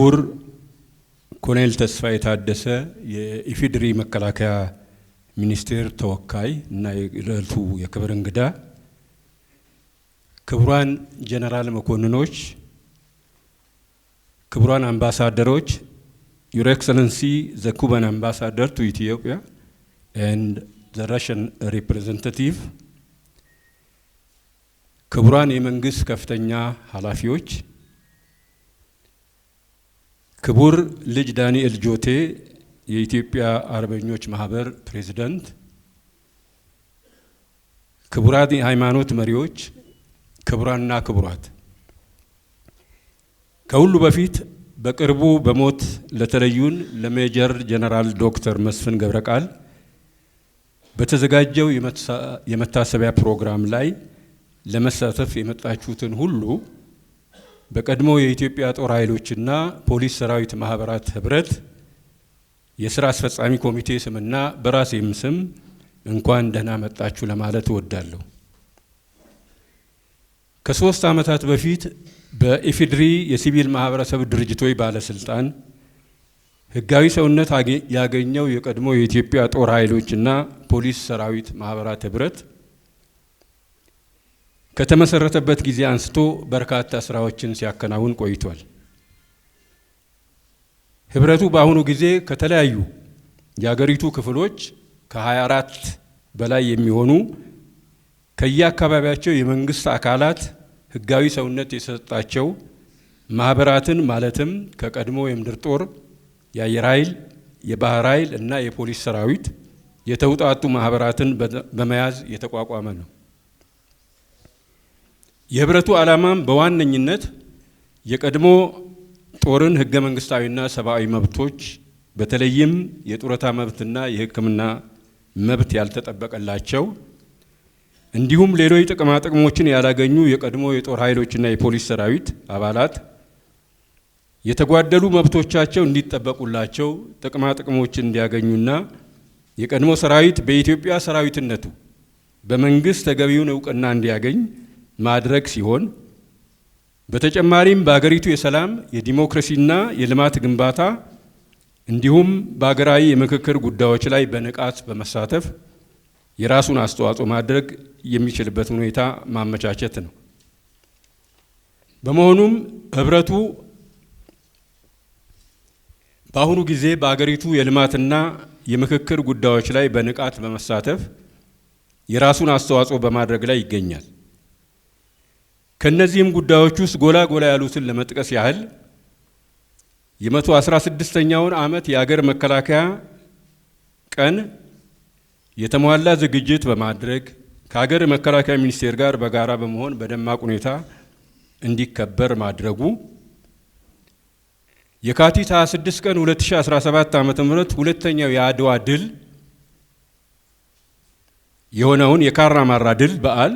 ክቡር ኮሎኔል ተስፋዬ ታደሰ፣ የኢፌዴሪ መከላከያ ሚኒስቴር ተወካይ እና የዕለቱ የክብር እንግዳ፣ ክቡራን ጀነራል መኮንኖች፣ ክቡራን አምባሳደሮች፣ Your Excellency the Cuban Ambassador to Ethiopia and the Russian representative፣ ክቡራን የመንግስት ከፍተኛ ኃላፊዎች፣ ክቡር ልጅ ዳንኤል ጆቴ፣ የኢትዮጵያ አርበኞች ማህበር ፕሬዝዳንት፣ ክቡራን የሃይማኖት መሪዎች፣ ክቡራንና ክቡራት፣ ከሁሉ በፊት በቅርቡ በሞት ለተለዩን ለሜጀር ጀነራል ዶክተር መስፍን ገብረቃል በተዘጋጀው የመታሰቢያ ፕሮግራም ላይ ለመሳተፍ የመጣችሁትን ሁሉ በቀድሞ የኢትዮጵያ ጦር ኃይሎችና ፖሊስ ሰራዊት ማህበራት ህብረት የስራ አስፈጻሚ ኮሚቴ ስምና በራሴም ስም እንኳን ደህና መጣችሁ ለማለት እወዳለሁ። ከ3 ዓመታት በፊት በኢፌዴሪ የሲቪል ማህበረሰብ ድርጅቶች ባለስልጣን ህጋዊ ሰውነት ያገኘው የቀድሞ የኢትዮጵያ ጦር ኃይሎችና ፖሊስ ሰራዊት ማህበራት ህብረት ከተመሰረተበት ጊዜ አንስቶ በርካታ ስራዎችን ሲያከናውን ቆይቷል። ህብረቱ በአሁኑ ጊዜ ከተለያዩ የአገሪቱ ክፍሎች ከ24 በላይ የሚሆኑ ከየአካባቢያቸው የመንግስት አካላት ህጋዊ ሰውነት የሰጣቸው ማህበራትን፣ ማለትም ከቀድሞ የምድር ጦር፣ የአየር ኃይል፣ የባህር ኃይል እና የፖሊስ ሰራዊት የተውጣጡ ማህበራትን በመያዝ የተቋቋመ ነው። የህብረቱ ዓላማም በዋነኝነት የቀድሞ ጦርን ህገ መንግስታዊና ሰብአዊ መብቶች፣ በተለይም የጡረታ መብትና የሕክምና መብት ያልተጠበቀላቸው እንዲሁም ሌሎች ጥቅማ ጥቅሞችን ያላገኙ የቀድሞ የጦር ኃይሎችና የፖሊስ ሰራዊት አባላት የተጓደሉ መብቶቻቸው እንዲጠበቁላቸው፣ ጥቅማ ጥቅሞች እንዲያገኙና የቀድሞ ሰራዊት በኢትዮጵያ ሰራዊትነቱ በመንግስት ተገቢውን እውቅና እንዲያገኝ ማድረግ ሲሆን፣ በተጨማሪም በአገሪቱ የሰላም፣ የዲሞክራሲና የልማት ግንባታ እንዲሁም በአገራዊ የምክክር ጉዳዮች ላይ በንቃት በመሳተፍ የራሱን አስተዋጽኦ ማድረግ የሚችልበት ሁኔታ ማመቻቸት ነው። በመሆኑም ህብረቱ በአሁኑ ጊዜ በአገሪቱ የልማትና የምክክር ጉዳዮች ላይ በንቃት በመሳተፍ የራሱን አስተዋጽኦ በማድረግ ላይ ይገኛል። ከእነዚህም ጉዳዮች ውስጥ ጎላ ጎላ ያሉትን ለመጥቀስ ያህል የ116ኛውን ዓመት የአገር መከላከያ ቀን የተሟላ ዝግጅት በማድረግ ከሀገር መከላከያ ሚኒስቴር ጋር በጋራ በመሆን በደማቅ ሁኔታ እንዲከበር ማድረጉ፣ የካቲት 26 ቀን 2017 ዓ.ም ሁለተኛው የአድዋ ድል የሆነውን የካራማራ ድል በዓል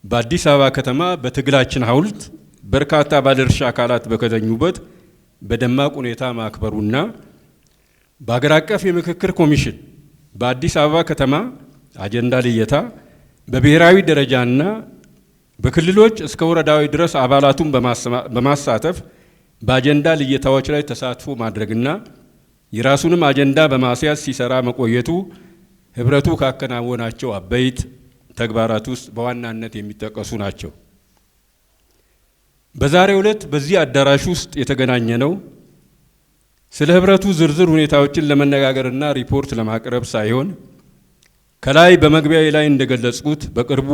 በአዲስ አበባ ከተማ በትግላችን ሐውልት በርካታ ባለድርሻ አካላት በተገኙበት በደማቅ ሁኔታ ማክበሩና በአገር አቀፍ የምክክር ኮሚሽን በአዲስ አበባ ከተማ አጀንዳ ልየታ በብሔራዊ ደረጃና በክልሎች እስከ ወረዳዊ ድረስ አባላቱን በማሳተፍ በአጀንዳ ልየታዎች ላይ ተሳትፎ ማድረግና የራሱንም አጀንዳ በማስያዝ ሲሰራ መቆየቱ ህብረቱ ካከናወናቸው አበይት ተግባራት ውስጥ በዋናነት የሚጠቀሱ ናቸው። በዛሬው ዕለት በዚህ አዳራሽ ውስጥ የተገናኘነው ስለ ህብረቱ ዝርዝር ሁኔታዎችን ለመነጋገርና ሪፖርት ለማቅረብ ሳይሆን፣ ከላይ በመግቢያዬ ላይ እንደገለጽኩት በቅርቡ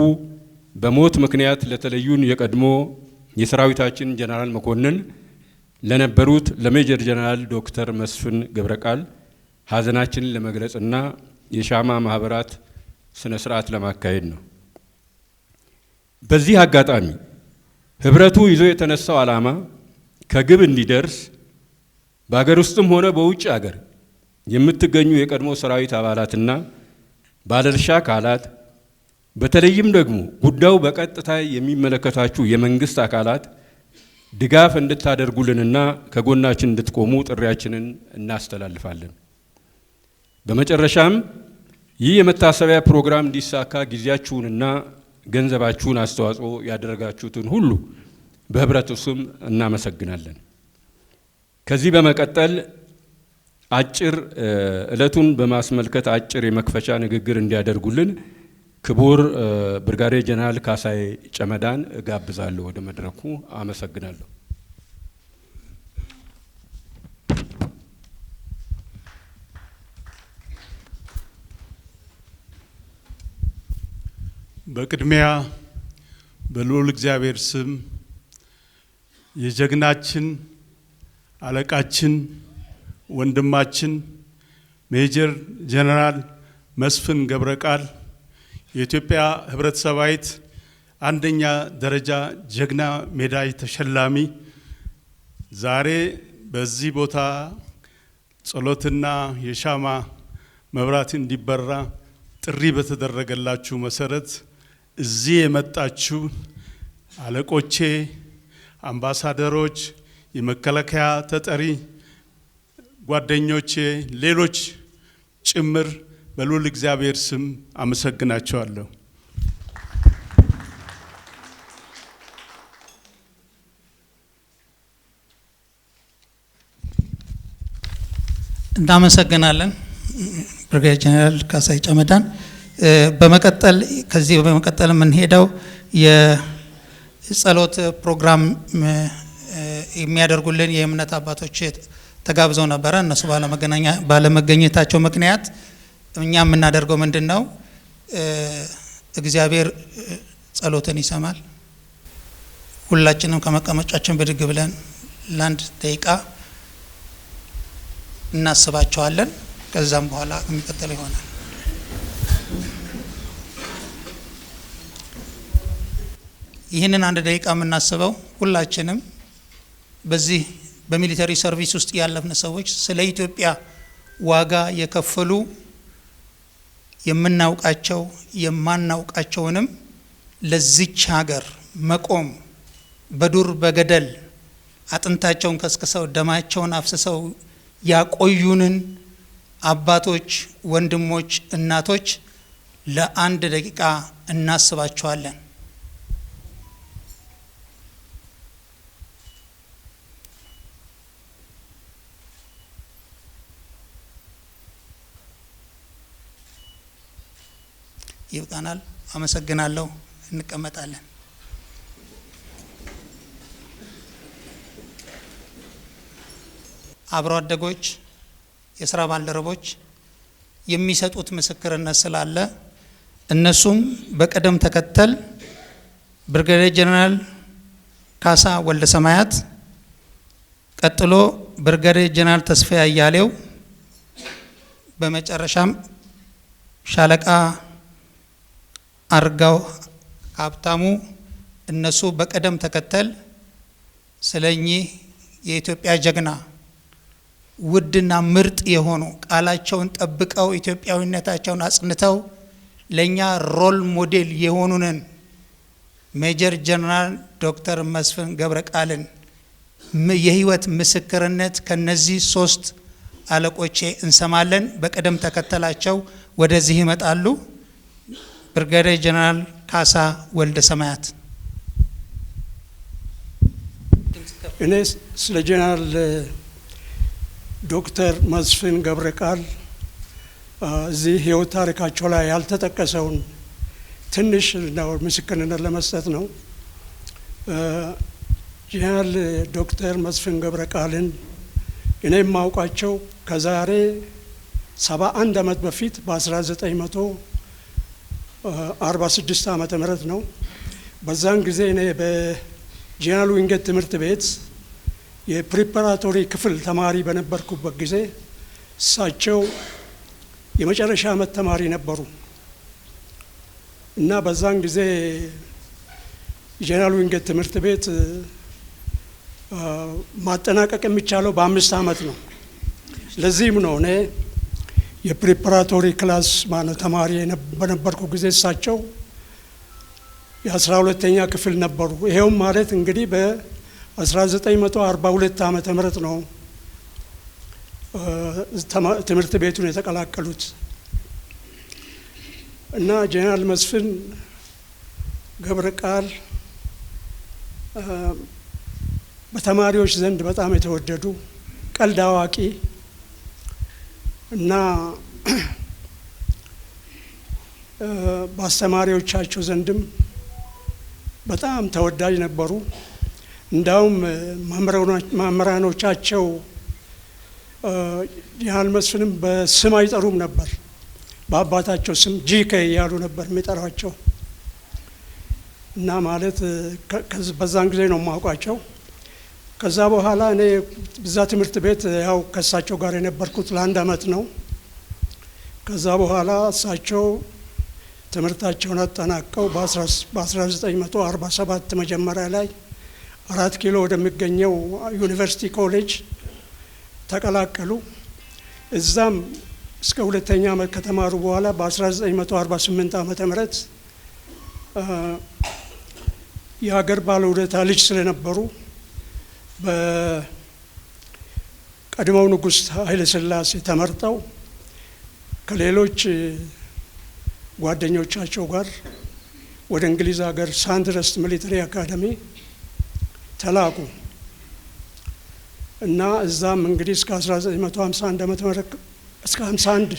በሞት ምክንያት ለተለዩን የቀድሞ የሰራዊታችን ጀነራል መኮንን ለነበሩት ለሜጀር ጀነራል ዶክተር መስፍን ገብረቃል ሀዘናችንን ለመግለጽና የሻማ ማብራት ስነ ስርዓት ለማካሄድ ነው። በዚህ አጋጣሚ ህብረቱ ይዞ የተነሳው ዓላማ ከግብ እንዲደርስ በሀገር ውስጥም ሆነ በውጭ ሀገር የምትገኙ የቀድሞ ሰራዊት አባላትና ባለድርሻ አካላት፣ በተለይም ደግሞ ጉዳዩ በቀጥታ የሚመለከታችሁ የመንግስት አካላት ድጋፍ እንድታደርጉልንና ከጎናችን እንድትቆሙ ጥሪያችንን እናስተላልፋለን። በመጨረሻም ይህ የመታሰቢያ ፕሮግራም እንዲሳካ ጊዜያችሁንና ገንዘባችሁን አስተዋጽኦ ያደረጋችሁትን ሁሉ በህብረቱ ስም እናመሰግናለን። ከዚህ በመቀጠል አጭር ዕለቱን በማስመልከት አጭር የመክፈቻ ንግግር እንዲያደርጉልን ክቡር ብርጋዴር ጀነራል ካሳዬ ጨመዳን እጋብዛለሁ ወደ መድረኩ። አመሰግናለሁ። በቅድሚያ በልዑል እግዚአብሔር ስም የጀግናችን፣ አለቃችን፣ ወንድማችን ሜጀር ጀነራል መስፍን ገብረቃል የኢትዮጵያ ሕብረት ሰራዊት አንደኛ ደረጃ ጀግና ሜዳይ ተሸላሚ፣ ዛሬ በዚህ ቦታ ጸሎትና የሻማ መብራት እንዲበራ ጥሪ በተደረገላችሁ መሰረት እዚህ የመጣችሁ አለቆቼ፣ አምባሳደሮች፣ የመከላከያ ተጠሪ ጓደኞቼ፣ ሌሎች ጭምር በልዑል እግዚአብሔር ስም አመሰግናችኋለሁ። እናመሰግናለን ብርጋዴር ጀነራል ካሳዬ ጨመዳን። በመቀጠል ከዚህ በመቀጠል የምንሄደው የጸሎት ፕሮግራም የሚያደርጉልን የእምነት አባቶች ተጋብዘው ነበረ። እነሱ ባለመገኘታቸው ምክንያት እኛ የምናደርገው ምንድን ነው? እግዚአብሔር ጸሎትን ይሰማል። ሁላችንም ከመቀመጫችን ብድግ ብለን ለአንድ ደቂቃ እናስባቸዋለን። ከዛም በኋላ የሚቀጥለው ይሆናል። ይህንን አንድ ደቂቃ የምናስበው ሁላችንም በዚህ በ military service ውስጥ ያለፍን ሰዎች፣ ስለ ኢትዮጵያ ዋጋ የከፈሉ የምናውቃቸው የማናውቃቸውንም፣ ለዚች ሀገር መቆም በዱር በገደል አጥንታቸውን ከስክሰው ደማቸውን አፍስሰው ያቆዩንን አባቶች፣ ወንድሞች፣ እናቶች ለአንድ ደቂቃ እናስባቸዋለን። ይብቃናል። አመሰግናለሁ። እንቀመጣለን። አብሮ አደጎች፣ የስራ ባልደረቦች የሚሰጡት ምስክርነት ስላለ እነሱም በቅደም ተከተል ብርጋዴር ጀነራል ካሳ ወልደ ሰማያት፣ ቀጥሎ ብርጋዴር ጀነራል ተስፋዬ አያሌው፣ በመጨረሻም ሻለቃ አርጋው ሀብታሙ፣ እነሱ በቅደም ተከተል ስለ እኚህ የኢትዮጵያ ጀግና፣ ውድና ምርጥ የሆኑ፣ ቃላቸውን ጠብቀው ኢትዮጵያዊነታቸውን አጽንተው ለእኛ role model የሆኑንን ሜጀር ጀነራል ዶክተር መስፍን ገብረ ቃልን የህይወት ምስክርነት ከነዚህ ሶስት አለቆቼ እንሰማለን። በቅደም ተከተላቸው ወደዚህ ይመጣሉ። ብርጋዴር ጀነራል ካሳ ወልደ ሰማያት። እኔ ስለ ጀነራል ዶክተር መስፍን ገብረ ቃል እዚህ ህይወት ታሪካቸው ላይ ያልተጠቀሰውን ትንሽ ነው ምስክርነት ለመስጠት ነው። ጀነራል ዶክተር መስፍን ገብረ ቃልን እኔ የማውቃቸው ከዛሬ 71 ዓመት በፊት በ1946 ዓመተ ምህረት ነው። በዛን ጊዜ እኔ በጀነራል ዊንጌት ትምህርት ቤት የ preparatory ክፍል ተማሪ በነበርኩበት ጊዜ እሳቸው የመጨረሻ ዓመት ተማሪ ነበሩ እና በዛን ጊዜ ጀነራል ዊንጌት ትምህርት ቤት ማጠናቀቅ የሚቻለው በ5 ዓመት ነው። ለዚህም ነው እኔ የ preparatory class ማለት ተማሪ በነበርኩ ጊዜ እሳቸው የ12ኛ ክፍል ነበሩ። ይሄውም ማለት እንግዲህ በ1942 ዓመተ ምህረት ነው ትምህርት ቤቱን የተቀላቀሉት። እና ጀነራል መስፍን ገብረ ቃል በተማሪዎች ዘንድ በጣም የተወደዱ፣ ቀልድ አዋቂ እና በአስተማሪዎቻቸው ዘንድም በጣም ተወዳጅ ነበሩ። እንዳውም መምህራኖቻቸው ጀነራል መስፍንም በስም አይጠሩም ነበር። በአባታቸው ስም GK እያሉ ነበር የሚጠሯቸው እና ማለት በዛን ጊዜ ነው የማውቃቸው። ከዛ በኋላ እኔ እዛ ትምህርት ቤት ያው ከእሳቸው ጋር የነበርኩት ለአንድ አመት ነው። ከዛ በኋላ እሳቸው ትምህርታቸውን አጠናቀው በ1947 መጀመሪያ ላይ 4 ኪሎ ወደሚገኘው ዩኒቨርሲቲ ኮሌጅ ተቀላቀሉ። እዛም እስከ ሁለተኛ አመት ከተማሩ በኋላ በ1948 ዓመተ ምህረት የሀገር ባለውለታ ልጅ ስለነበሩ በቀድሞው ንጉስ ኃይለ ሥላሴ ተመርጠው ከሌሎች ጓደኞቻቸው ጋር ወደ እንግሊዝ ሀገር ሳንድረስት military academy ተላኩ እና እዛም እንግዲህ እስከ 1951 ዓመተ ምህረት እስከ 51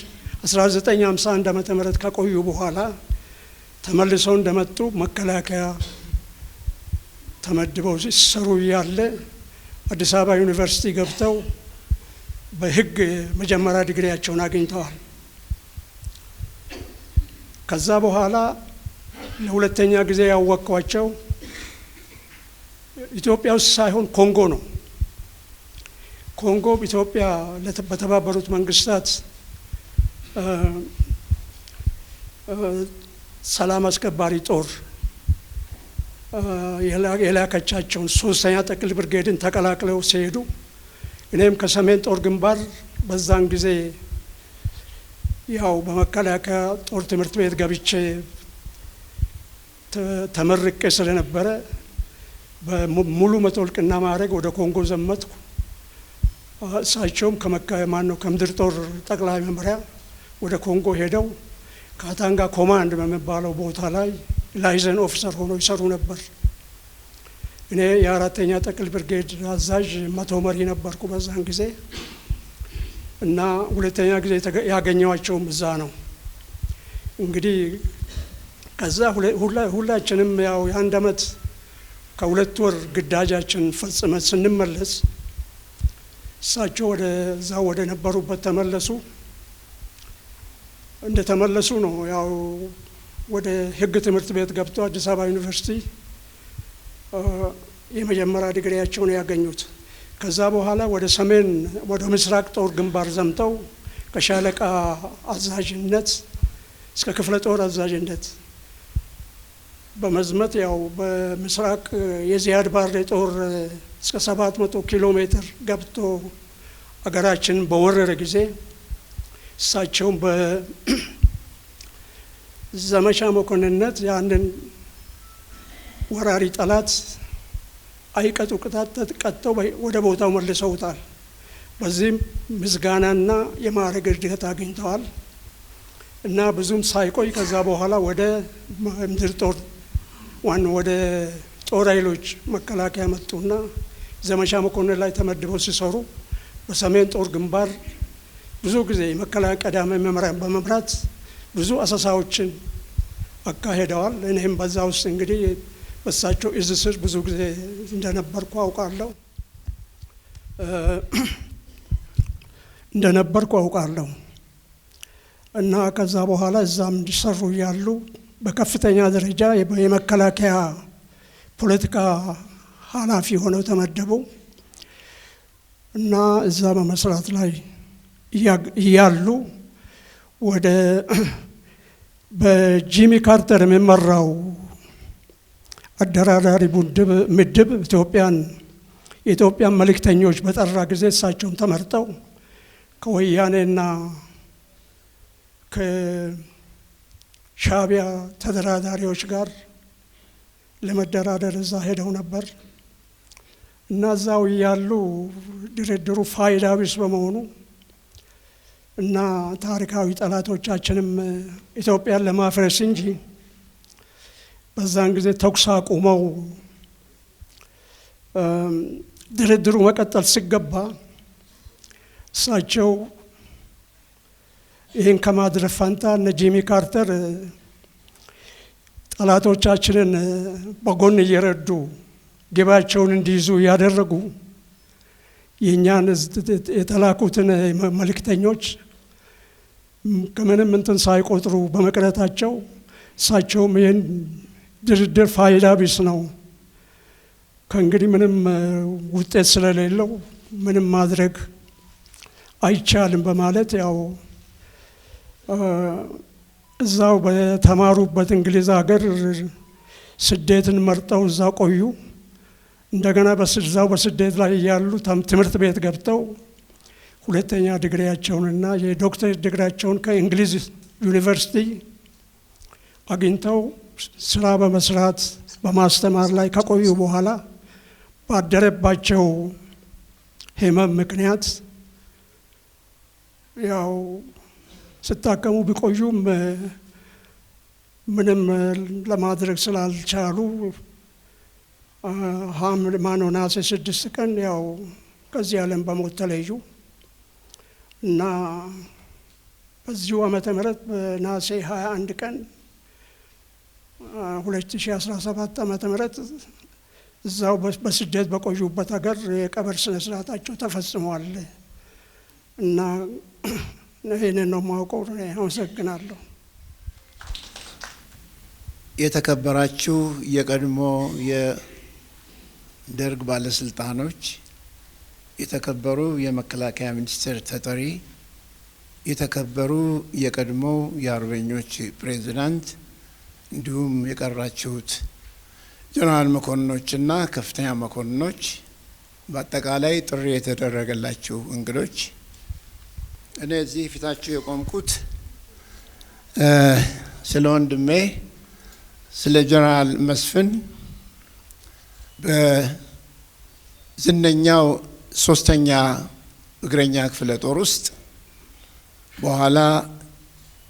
1951 ዓመተ ምህረት ከቆዩ በኋላ ተመልሰው እንደመጡ መከላከያ ተመድበው ሲሰሩ እያለ አዲስ አበባ ዩኒቨርሲቲ ገብተው በህግ መጀመሪያ ዲግሪያቸውን አግኝተዋል። ከዛ በኋላ ለሁለተኛ ጊዜ ያወቅኳቸው ኢትዮጵያ ውስጥ ሳይሆን ኮንጎ ነው። ኮንጎ ኢትዮጵያ በተባበሩት መንግስታት ሰላም አስከባሪ ጦር የላከቻቸውን 3ኛ ጥቅል ብርጌድን ተቀላቅለው ሲሄዱ እኔም ከሰሜን ጦር ግንባር በዛን ጊዜ ያው በመከላከያ ጦር ትምህርት ቤት ገብቼ ተመርቄ ስለነበረ በሙሉ መቶ እልቅና ማዕረግ ወደ ኮንጎ ዘመትኩ። እሳቸውም ከምድር ጦር ጠቅላይ መምሪያ ወደ ኮንጎ ሄደው ካታንጋ command በሚባለው ቦታ ላይ liaison officer ሆነው ይሰሩ ነበር። እኔ የአራተኛ ጥቅል ብርጌድ አዛዥ መቶ መሪ ነበርኩ በዛን ጊዜ እና ሁለተኛ ጊዜ ያገኘኋቸውም እዛ ነው። እንግዲህ ከዛ ሁላችንም ያው የአንድ አመት ከሁለት ወር ግዳጃችን ፈጽመን ስንመለስ እሳቸው ወደዛ ወደ ነበሩበት ተመለሱ። እንደተመለሱ ነው ያው ወደ ህግ ትምህርት ቤት ገብተው አዲስ አበባ ዩኒቨርሲቲ የመጀመሪያ ዲግሪያቸውን ያገኙት። ከዛ በኋላ ወደ ሰሜን ወደ ምስራቅ ጦር ግንባር ዘምተው ከሻለቃ አዛዥነት እስከ ክፍለ ጦር አዛዥነት በመዝመት ያው በምስራቅ የዚያድ ባሬ ጦር እስከ 700 ኪሎ ሜትር ገብቶ አገራችንን በወረረ ጊዜ እሳቸውም በዘመቻ መኮንነት ያንን ወራሪ ጠላት አይቀጡ ቅጣት ቀጥተው ወደ ቦታው መልሰውታል። በዚህም ምስጋናና የማዕረግ እድገት አግኝተዋል እና ብዙም ሳይቆይ ከዛ በኋላ ወደ ምድር ጦር ዋና ወደ ጦር ኃይሎች መከላከያ መጡና ዘመቻ መኮንን ላይ ተመድበው ሲሰሩ በሰሜን ጦር ግንባር ብዙ ጊዜ መከላከያ ቀዳማዊ መምሪያን በመምራት ብዙ አሰሳዎችን አካሄደዋል። እኔም በዛ ውስጥ እንግዲህ በሳቸው እዝ ስር ብዙ ጊዜ እንደነበርኩ አውቃለሁ። እና ከዛ በኋላ እዛም እንዲሰሩ ያሉ በከፍተኛ ደረጃ የመከላከያ ፖለቲካ ኃላፊ ሆነው ተመደቡ እና እዛ በመስራት ላይ እያሉ ወደ በጂሚ ካርተር የሚመራው አደራዳሪ ምድብ የኢትዮጵያን መልእክተኞች በጠራ ጊዜ እሳቸውም ተመርጠው ከወያኔና ከሻዕቢያ ተደራዳሪዎች ጋር ለመደራደር እዛ ሄደው ነበር እና እዛው እያሉ ድርድሩ ፋይዳ ቢስ በመሆኑ እና ታሪካዊ ጠላቶቻችንም ኢትዮጵያን ለማፍረስ እንጂ በዛን ጊዜ ተኩስ አቁመው ድርድሩ መቀጠል ሲገባ እሳቸው ይህን ከማድረግ ፋንታ እነ ጂሚ ካርተር ጠላቶቻችንን በጎን እየረዱ ግባቸውን እንዲይዙ እያደረጉ የእኛን የተላኩትን መልእክተኞች ከምንም እንትን ሳይቆጥሩ በመቅረታቸው እሳቸውም ይህን ድርድር ፋይዳ ቢስ ነው፣ ከእንግዲህ ምንም ውጤት ስለሌለው ምንም ማድረግ አይቻልም በማለት ያው እዛው በተማሩበት እንግሊዝ ሀገር ስደትን መርጠው እዛ ቆዩ። እንደገና በስዛው በስደት ላይ እያሉ ትምህርት ቤት ገብተው ሁለተኛ ዲግሪያቸውንና የዶክተር ዲግሪያቸውን ከእንግሊዝ ዩኒቨርሲቲ አግኝተው ስራ በመስራት በማስተማር ላይ ከቆዩ በኋላ ባደረባቸው ህመም ምክንያት ያው ስታከሙ ቢቆዩም ምንም ለማድረግ ስላልቻሉ ሐምሌ ማነው ነሐሴ 6 ቀን ያው ከዚህ ዓለም በሞት ተለዩ እና በዚሁ ዓመተ ምህረት በነሐሴ 21 ቀን 2017 ዓመተ ምህረት እዛው በስደት በቆዩበት ሀገር የቀብር ስነ ስርዓታቸው ተፈጽሟል እና ይህንን ነው የማውቀው። አመሰግናለሁ። የተከበራችሁ የቀድሞ የደርግ ባለስልጣኖች፣ የተከበሩ የመከላከያ ሚኒስቴር ተጠሪ፣ የተከበሩ የቀድሞ የአርበኞች ፕሬዝዳንት፣ እንዲሁም የቀራችሁት ጀነራል መኮንኖችና ከፍተኛ መኮንኖች፣ በአጠቃላይ ጥሪ የተደረገላችሁ እንግዶች፣ እኔ እዚህ ፊታችሁ የቆምኩት ስለ ወንድሜ ስለ ጀነራል መስፍን በዝነኛው ሶስተኛ እግረኛ ክፍለ ጦር ውስጥ በኋላ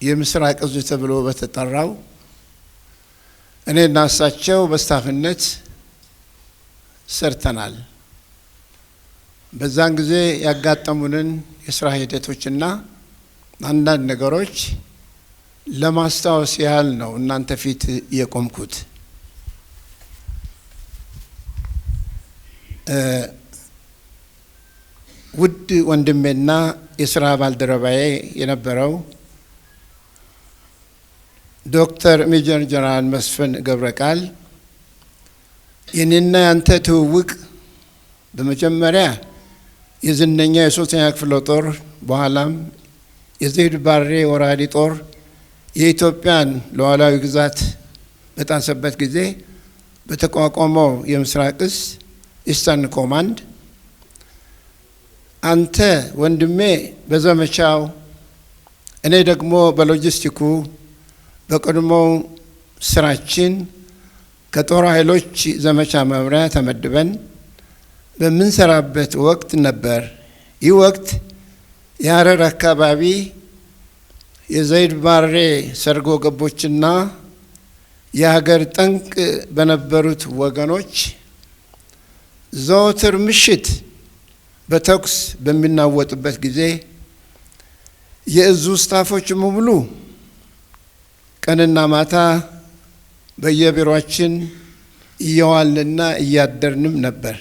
የምስራቅ እዝ ተብሎ በተጠራው እኔና እሳቸው በስታፍነት ሰርተናል። በዛን ጊዜ ያጋጠሙንን የስራ ሂደቶችና አንዳንድ ነገሮች ለማስታወስ ያህል ነው እናንተ ፊት የቆምኩት። ውድ ወንድሜና የስራ ባልደረባዬ የነበረው ዶክተር ሜጀር ጀነራል መስፍን ገብረቃል የኔና ያንተ ትውውቅ በመጀመሪያ የዝነኛ የሶስተኛ ክፍለ ጦር በኋላም የዘይድ ባሬ ወራሪ ጦር የኢትዮጵያን ሉዓላዊ ግዛት በጣሰበት ጊዜ በተቋቋመው የምስራቅ እዝ Eastern Command አንተ ወንድሜ በዘመቻው እኔ ደግሞ በሎጂስቲኩ በቀድሞው ስራችን ከጦር ኃይሎች ዘመቻ መምሪያ ተመድበን በምንሰራበት ወቅት ነበር። ይህ ወቅት የሀረር አካባቢ የዘይድ ባሬ ሰርጎ ገቦችና የሀገር ጠንቅ በነበሩት ወገኖች ዘወትር ምሽት በተኩስ በሚናወጥበት ጊዜ የእዙ ስታፎች ሙሉ ቀንና ማታ በየቢሮአችን እየዋልንና እያደርንም ነበር።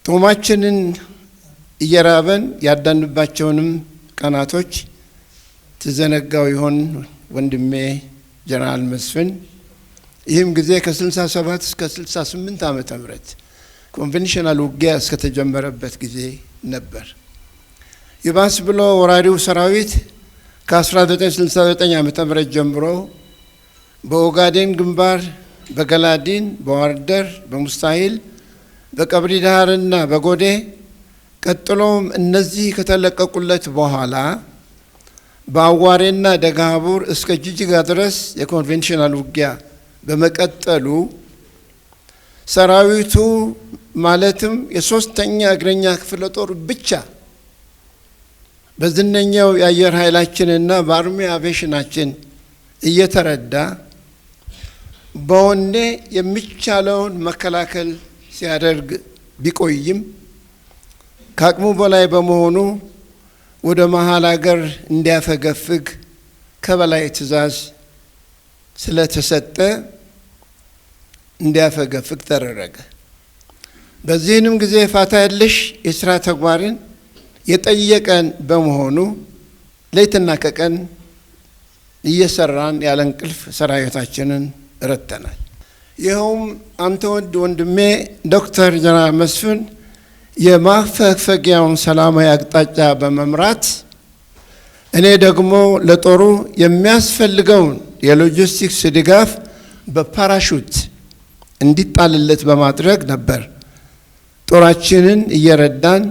ጦማችንን እየራበን ያዳንባቸውንም ቀናቶች ትዘነጋው ይሆን ወንድሜ ጀነራል መስፍን? ይህም ጊዜ ከ67 እስከ 68 ዓመተ ምህረት conventional ውጊያ እስከተጀመረበት ጊዜ ነበር። ይባስ ብሎ ወራሪው ሰራዊት ከ1969 ዓመተ ምህረት ጀምሮ በኦጋዴን ግንባር፣ በገላዲን፣ በዋርደር፣ በሙስታሂል፣ በቀብሪ ዳህርና በጎዴ ቀጥሎም እነዚህ ከተለቀቁለት በኋላ በአዋሬና ደጋቡር እስከ ጅጅጋ ድረስ የ conventional ውጊያ በመቀጠሉ ሰራዊቱ ማለትም የሶስተኛ እግረኛ ክፍለ ጦር ብቻ በዝነኛው የአየር ኃይላችንና በ army aviation ኣችን እየተረዳ በወኔ የሚቻለውን መከላከል ሲያደርግ ቢቆይም ከአቅሙ በላይ በመሆኑ ወደ መሀል ሀገር እንዲያፈገፍግ ከበላይ ትዕዛዝ ስለተሰጠ እንዲያፈገፍግ ተደረገ። በዚህንም ጊዜ ፋታ የለሽ የስራ ተግባርን የጠየቀን በመሆኑ ሌትና ከቀን እየሰራን ያለ እንቅልፍ ሰራዊታችንን ረድተናል። ይኸውም አንተ ወንድሜ ዶክተር ጀነራል መስፍን የማፈግፈጊያውን ሰላማዊ አቅጣጫ በመምራት፣ እኔ ደግሞ ለጦሩ የሚያስፈልገውን የሎጂስቲክስ ድጋፍ በፓራሹት እንዲጣልለት በማድረግ ነበር ጦራችንን እየረዳን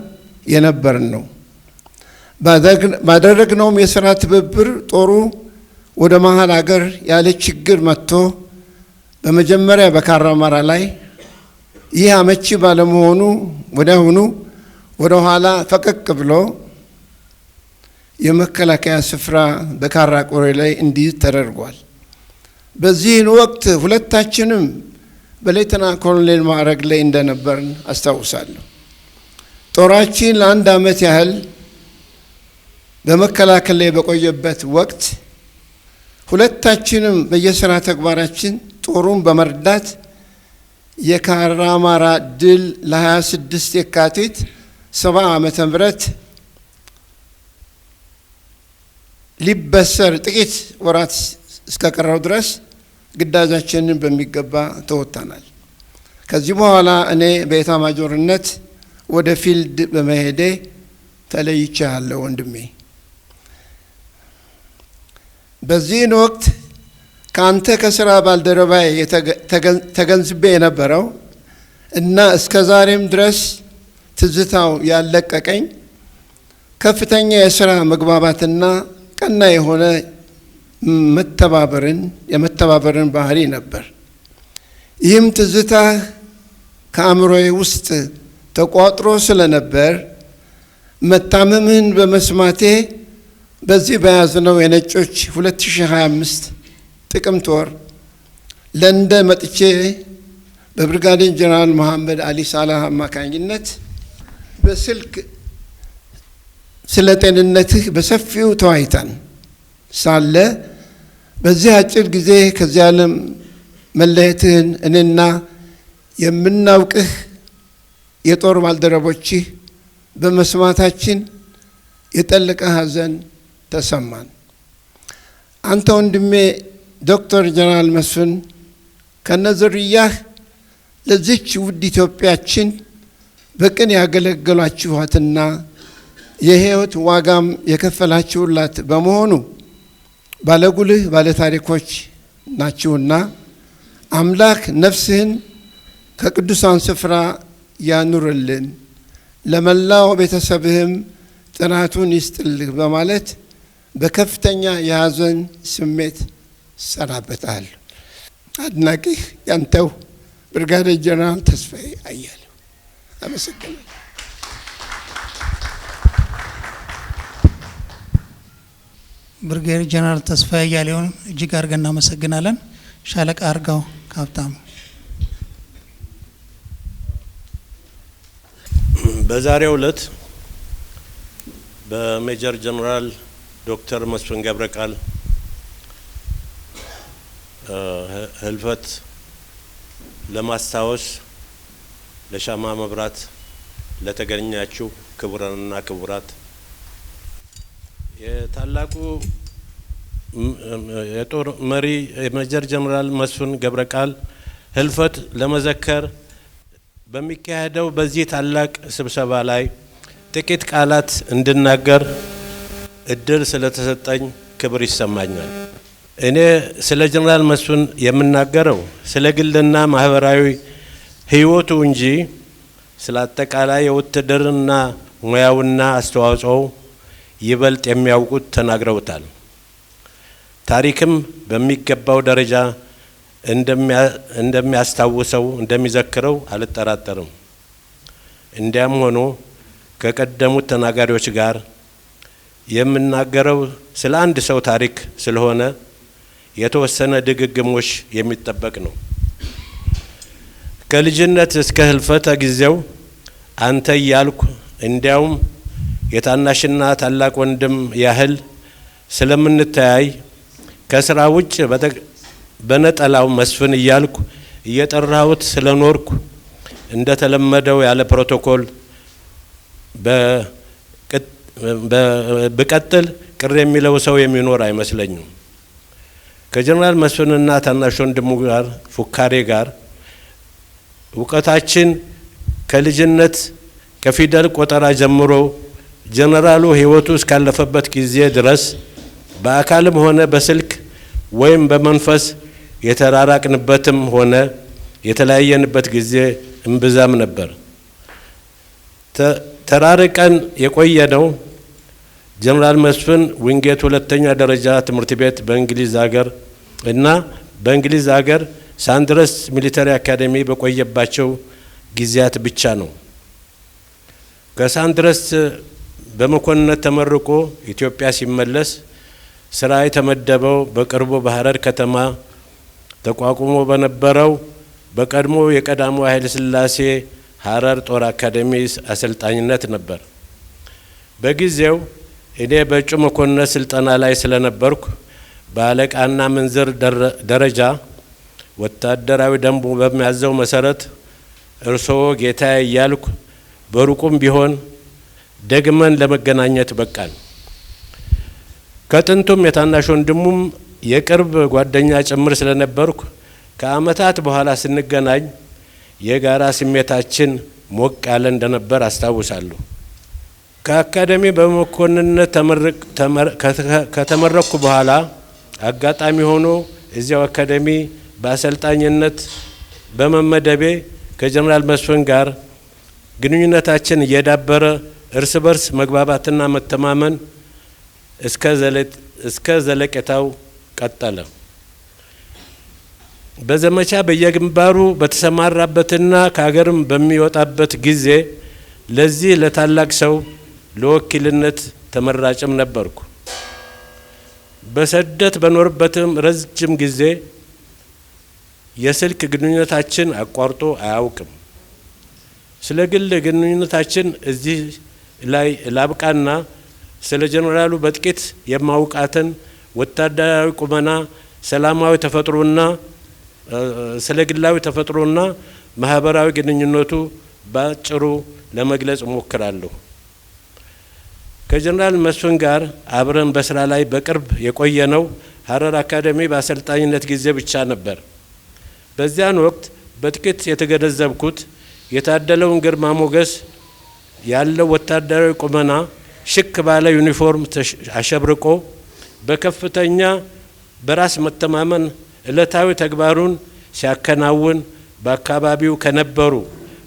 የነበርን ነው። ባደረግነውም የስራ ትብብር ጦሩ ወደ መሀል ሀገር ያለ ችግር መጥቶ በመጀመሪያ በካራማራ ላይ፣ ይህ አመቺ ባለመሆኑ ወዲያውኑ ወደ ኋላ ፈቀቅ ብሎ የመከላከያ ስፍራ በካራ ቆሬ ላይ እንዲይዝ ተደርጓል። በዚህን ወቅት ሁለታችንም በሌተና ኮሎኔል ማዕረግ ላይ እንደነበርን አስታውሳለሁ። ጦራችን ለ1 ዓመት ያህል በመከላከል ላይ በቆየበት ወቅት ሁለታችንም በየስራ ተግባራችን ጦሩን በመርዳት የካራማራ ድል ለ26 የካቲት 70 ዓመተ ምህረት ሊበሰር ጥቂት ወራት እስከቀረው ድረስ ግዳጃችንን በሚገባ ተወጥተናል። ከዚህ በኋላ እኔ በኤታማዦርነት ወደ field በመሄዴ ተለይቻለሁ ወንድሜ። በዚህን ወቅት ከአንተ ከስራ ባልደረባዬ ተገንዝቤ የነበረው እና እስከ ዛሬም ድረስ ትዝታው ያለቀቀኝ ከፍተኛ የስራ መግባባትና ቀና የሆነ የመተባበርን ባህሪ ነበር። ይህም ትዝታ ከአእምሮዬ ውስጥ ተቋጥሮ ስለነበር መታመምህን በመስማቴ በዚህ በያዝነው የነጮች 2025 ጥቅምት ወር ለንደን መጥቼ በብርጋዴር ጀነራል መሐመድ አሊ ሳላህ አማካኝነት በስልክ ስለ ጤንነትህ በሰፊው ተወያይተን ሳለ በዚህ አጭር ጊዜ ከዚህ ዓለም መለየትህን እኔና የምናውቅህ የጦር ባልደረቦችህ በመስማታችን የጠለቀ ሐዘን ተሰማን። አንተ ወንድሜ ዶክተር ጀነራል መስፍን ከነዝርያህ ለዚች ውድ ኢትዮጵያችን በቅን ያገለገላችኋትና የህይወት ዋጋም የከፈላችሁላት በመሆኑ ባለጉልህ ባለታሪኮች ናችሁና አምላክ ነፍስህን ከቅዱሳን ስፍራ ያኑርልን፣ ለመላው ቤተሰብህም ጥናቱን ይስጥልህ በማለት በከፍተኛ የሐዘን ስሜት እሰናበትሃለሁ። አድናቂህ ያንተው ብርጋዴር ጀነራል ተስፋዬ አያሌው። አመሰግናለሁ። ብርጋዴር ጀነራል ተስፋዬ አያሌውን እጅግ አድርገን እናመሰግናለን። ሻለቃ አርጋው ሀብታሙ። በዛሬው ዕለት በሜጀር ጀነራል ዶክተር መስፍን ገብረቃል ህልፈት ለማስታወስ ለሻማ መብራት ለተገኛችሁ ክቡራንና ክቡራት፣ የታላቁ የጦር መሪ የሜጀር ጀነራል መስፍን ገብረቃል ህልፈት ለመዘከር በሚካሄደው በዚህ ታላቅ ስብሰባ ላይ ጥቂት ቃላት እንድናገር እድል ስለተሰጠኝ ክብር ይሰማኛል። እኔ ስለ ጀነራል መስፍን የምናገረው ስለ ግልና ማህበራዊ ህይወቱ እንጂ ስለ አጠቃላይ የውትድርና ሙያውና አስተዋጽኦው ይበልጥ የሚያውቁት ተናግረውታል። ታሪክም በሚገባው ደረጃ እንደሚያስታውሰው እንደሚዘክረው አልጠራጠርም። እንዲያም ሆኖ ከቀደሙት ተናጋሪዎች ጋር የምናገረው ስለ አንድ ሰው ታሪክ ስለሆነ የተወሰነ ድግግሞሽ የሚጠበቅ ነው። ከልጅነት እስከ ህልፈተ ጊዜው አንተ እያልኩ እንዲያውም የታናሽና ታላቅ ወንድም ያህል ስለምንተያይ ከስራ ውጭ በነጠላው መስፍን እያልኩ እየጠራሁት ስለኖርኩ እንደተለመደው ያለ ፕሮቶኮል በቀጥል ቅር የሚለው ሰው የሚኖር አይመስለኝም። ከጀነራል መስፍንና ታናሽ ወንድሙ ጋር ፉካሬ ጋር እውቀታችን ከልጅነት ከፊደል ቆጠራ ጀምሮ ጀነራሉ ህይወቱ እስካለፈበት ጊዜ ድረስ በአካልም ሆነ በስልክ ወይም በመንፈስ የተራራቅንበትም ሆነ የተለያየንበት ጊዜ እምብዛም ነበር። ተራርቀን የቆየነው ጀነራል መስፍን ዊንጌት ሁለተኛ ደረጃ ትምህርት ቤት በእንግሊዝ ሀገር እና በእንግሊዝ ሀገር ሳንድረስ military academy በቆየባቸው ጊዜያት ብቻ ነው። ከሳንድረስ በመኮንነት ተመርቆ ኢትዮጵያ ሲመለስ ስራ የተመደበው በቅርቡ በሐረር ከተማ ተቋቁሞ በነበረው በቀድሞ የቀዳማዊ ኃይለ ሥላሴ ሐረር ጦር አካዳሚ አሰልጣኝነት ነበር። በጊዜው እኔ በእጩ መኮንነት ስልጠና ላይ ስለነበርኩ በአለቃና ምንዝር ደረጃ ወታደራዊ ደንቡ በሚያዘው መሰረት እርስዎ ጌታዬ እያልኩ በሩቁም ቢሆን ደግመን ለመገናኘት በቃን። ከጥንቱም የታናሽ ወንድሙም የቅርብ ጓደኛ ጭምር ስለነበርኩ ከአመታት በኋላ ስንገናኝ የጋራ ስሜታችን ሞቅ ያለ እንደነበር አስታውሳለሁ። ከአካዳሚ በመኮንነት ከተመረቅኩ በኋላ አጋጣሚ ሆኖ እዚያው አካዳሚ በአሰልጣኝነት በመመደቤ ከጀነራል መስፍን ጋር ግንኙነታችን እየዳበረ እርስ በርስ መግባባትና መተማመን እስከ ዘለቄታው ቀጠለ። በዘመቻ በየግንባሩ በተሰማራበትና ከሀገርም በሚወጣበት ጊዜ ለዚህ ለታላቅ ሰው ለወኪልነት ተመራጭም ነበርኩ። በስደት በኖርበትም ረጅም ጊዜ የስልክ ግንኙነታችን አቋርጦ አያውቅም። ስለ ግል ግንኙነታችን እዚህ ላይ ላብቃና ስለ ጀነራሉ በጥቂት የማውቃትን ወታደራዊ ቁመና፣ ሰላማዊ ተፈጥሮና ስለ ግላዊ ተፈጥሮና ማህበራዊ ግንኙነቱ ባጭሩ ለመግለጽ እሞክራለሁ። ከጀነራል መስፍን ጋር አብረን በስራ ላይ በቅርብ የቆየነው ሐረር አካዳሚ በአሰልጣኝነት ጊዜ ብቻ ነበር። በዚያን ወቅት በጥቂት የተገነዘብኩት የታደለውን ግርማ ሞገስ ያለው ወታደራዊ ቁመና ሽክ ባለ ዩኒፎርም አሸብርቆ በከፍተኛ በራስ መተማመን ዕለታዊ ተግባሩን ሲያከናውን በአካባቢው ከነበሩ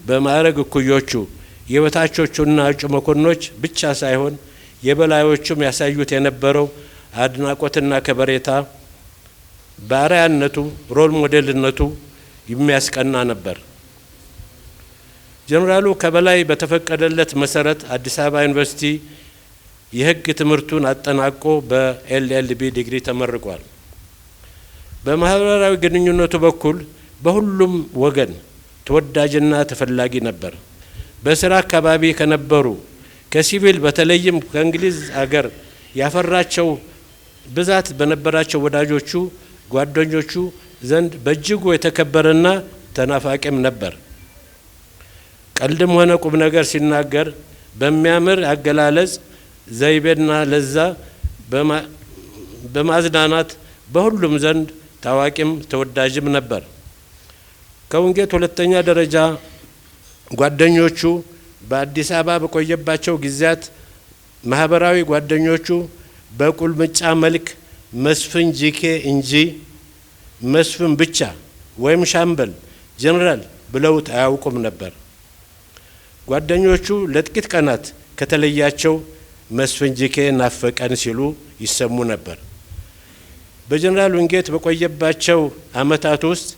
በማዕረግ እኩዮቹ የበታቾቹና እጩ መኮንኖች ብቻ ሳይሆን የበላዮቹም ያሳዩት የነበረው አድናቆትና ከበሬታ ባሪያነቱ role model ነቱ የሚያስቀና ነበር። ጀነራሉ ከበላይ በተፈቀደለት መሰረት አዲስ አበባ ዩኒቨርሲቲ የህግ ትምህርቱን አጠናቆ በ LLB ዲግሪ ተመርቋል። በማህበራዊ ግንኙነቱ በኩል በሁሉም ወገን ተወዳጅና ተፈላጊ ነበር። በስራ አካባቢ ከነበሩ ከሲቪል በተለይም ከእንግሊዝ አገር ያፈራቸው ብዛት በነበራቸው ወዳጆቹ ጓደኞቹ ዘንድ በእጅጉ የተከበረና ተናፋቂም ነበር። ቀልድም ሆነ ቁም ነገር ሲናገር በሚያምር አገላለጽ ዘይቤና ለዛ በማዝናናት በሁሉም ዘንድ ታዋቂም ተወዳጅም ነበር። ከውንጌት ሁለተኛ ደረጃ ጓደኞቹ በአዲስ አበባ በቆየባቸው ጊዜያት ማህበራዊ ጓደኞቹ በቁልምጫ መልክ መስፍን ጂኬ እንጂ መስፍን ብቻ ወይም ሻምበል ጀነራል ብለውት አያውቁም ነበር። ጓደኞቹ ለጥቂት ቀናት ከተለያቸው መስፍን ጂኬ ናፈቀን ሲሉ ይሰሙ ነበር። በጀነራል ዊንጌት በቆየባቸው አመታት ውስጥ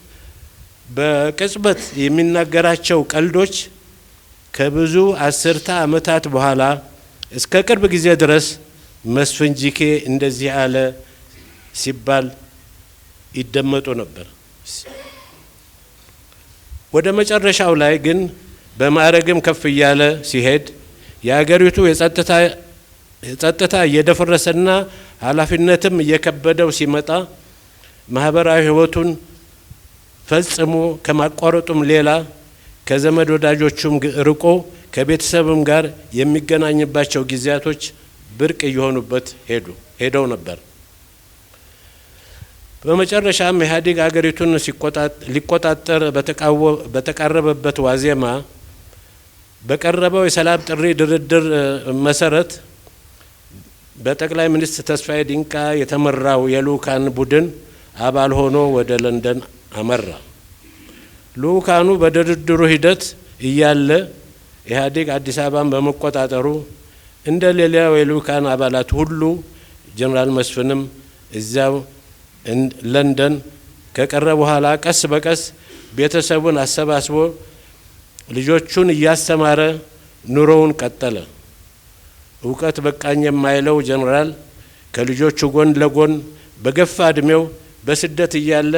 በቅጽበት የሚናገራቸው ቀልዶች ከብዙ አስርተ አመታት በኋላ እስከ ቅርብ ጊዜ ድረስ መስፍን ጂኬ እንደዚህ አለ ሲባል ይደመጡ ነበር። ወደ መጨረሻው ላይ ግን በማዕረግም ከፍ እያለ ሲሄድ የአገሪቱ የጸጥታ እየደፈረሰና ኃላፊነትም እየከበደው ሲመጣ ማህበራዊ ህይወቱን ፈጽሞ ከማቋረጡም ሌላ ከዘመድ ወዳጆቹም ርቆ ከቤተሰብም ጋር የሚገናኝባቸው ጊዜያቶች ብርቅ እየሆኑበት ሄደው ነበር። በመጨረሻም ኢህአዴግ አገሪቱን ሊቆጣጠር በተቃረበበት ዋዜማ በቀረበው የሰላም ጥሪ ድርድር መሰረት በጠቅላይ ሚኒስትር ተስፋዬ ዲንቃ የተመራው የልኡካን ቡድን አባል ሆኖ ወደ ለንደን አመራ። ልኡካኑ በድርድሩ ሂደት እያለ ኢህአዴግ አዲስ አበባን በመቆጣጠሩ እንደ ሌላው የልኡካን አባላት ሁሉ ጀነራል መስፍንም እዚያው ለንደን ከቀረ በኋላ ቀስ በቀስ ቤተሰቡን አሰባስቦ ልጆቹን እያስተማረ ኑሮውን ቀጠለ። እውቀት በቃኝ የማይለው ጀነራል ከልጆቹ ጎን ለጎን በገፋ እድሜው በስደት እያለ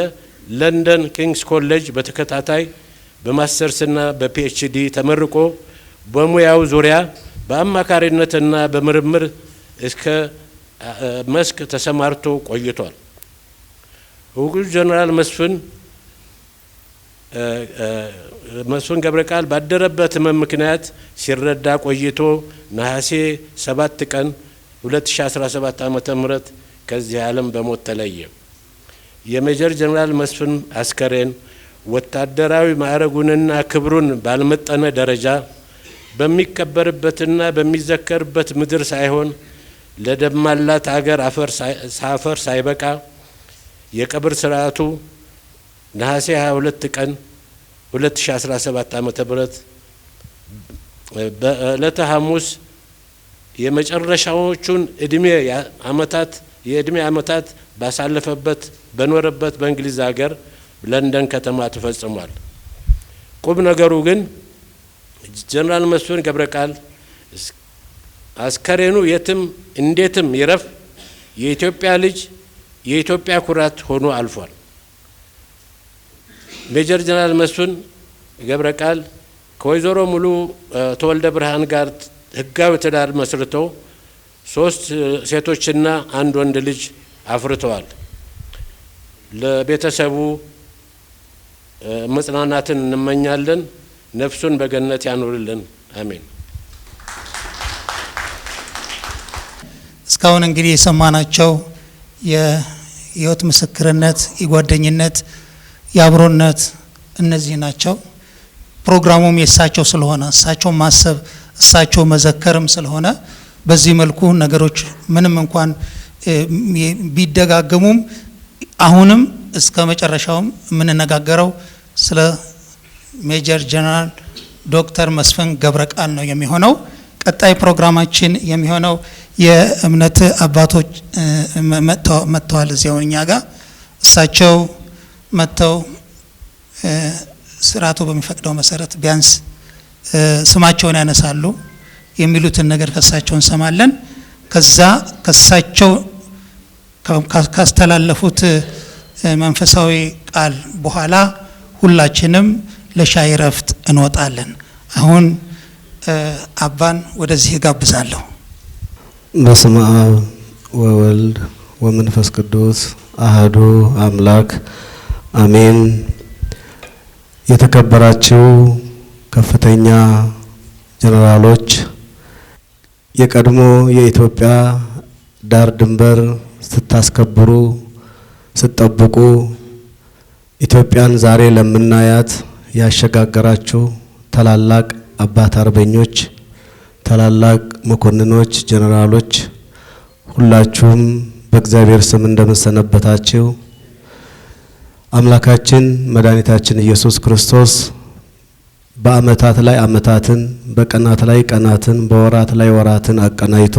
ለንደን ኪንግስ ኮሌጅ በተከታታይ በማስተርስና በ PhD ተመርቆ በሙያው ዙሪያ በአማካሪነትና በምርምር እስከ መስክ ተሰማርቶ ቆይቷል። እውቁ ጀነራል መስፍን ገብረቃል ባደረበት ህመም ምክንያት ሲረዳ ቆይቶ ነሐሴ 7 ቀን 2017 ዓመተ ምህረት ከዚህ ዓለም በሞት ተለየ። የሜጀር ጀነራል መስፍን አስከሬን ወታደራዊ ማዕረጉንና ክብሩን ባልመጠነ ደረጃ በሚከበርበትና በሚዘከርበት ምድር ሳይሆን ለደማላት አገር አፈር ሳይበቃ የቀብር ስርዓቱ ነሐሴ 22 ቀን 2017 ዓመተ ምህረት በዕለተ ሐሙስ የመጨረሻዎቹን የእድሜ ዓመታት ባሳለፈበት በኖረበት በእንግሊዝ ሀገር ለንደን ከተማ ተፈጽሟል። ቁም ነገሩ ግን ጀነራል መስፍን ገብረቃል አስከሬኑ የትም እንዴትም ይረፍ የኢትዮጵያ ልጅ የኢትዮጵያ ኩራት ሆኖ አልፏል። ሜጀር ጀነራል መስፍን ገብረቃል ከወይዘሮ ሙሉ ተወልደ ብርሃን ጋር ህጋዊ ትዳር መስርተው 3 ሴቶችና አንድ ወንድ ልጅ አፍርተዋል። ለቤተሰቡ መጽናናትን እንመኛለን። ነፍሱን በገነት ያኑርልን። አሜን። እስካሁን እንግዲህ የሰማናቸው የህይወት ምስክርነት፣ የጓደኝነት፣ የአብሮነት እነዚህ ናቸው። ፕሮግራሙም የእሳቸው ስለሆነ እሳቸው ማሰብ እሳቸው መዘከርም ስለሆነ በዚህ መልኩ ነገሮች ምንም እንኳን ቢደጋገሙም አሁንም እስከ መጨረሻውም የምንነጋገረው ስለ ሜጀር ጀነራል ዶክተር መስፍን ገብረቃል ነው የሚሆነው። ቀጣይ ፕሮግራማችን የሚሆነው የእምነት አባቶች መጥተዋል እዚያው እኛ ጋር። እሳቸው መጥተው ስርዓቱ በሚፈቅደው መሰረት ቢያንስ ስማቸውን ያነሳሉ የሚሉትን ነገር ከእሳቸው እንሰማለን። ከዛ ከእሳቸው ካስተላለፉት መንፈሳዊ ቃል በኋላ ሁላችንም ለሻይ ረፍት እንወጣለን። አሁን አባን ወደዚህ እጋብዛለሁ። በስመ አብ ወወልድ ወመንፈስ ቅዱስ አሐዱ አምላክ አሜን። የተከበራችሁ ከፍተኛ ጀነራሎች፣ የቀድሞ የኢትዮጵያ ዳር ድንበር ስታስከብሩ ስትጠብቁ ኢትዮጵያን ዛሬ ለምናያት ያሸጋገራችሁ ታላላቅ አባት አርበኞች፣ ታላላቅ መኮንኖች፣ ጀነራሎች ሁላችሁም በእግዚአብሔር ስም እንደምሰነበታችሁ። አምላካችን መድኃኒታችን ኢየሱስ ክርስቶስ በአመታት ላይ አመታትን፣ በቀናት ላይ ቀናትን፣ በወራት ላይ ወራትን አቀናይቶ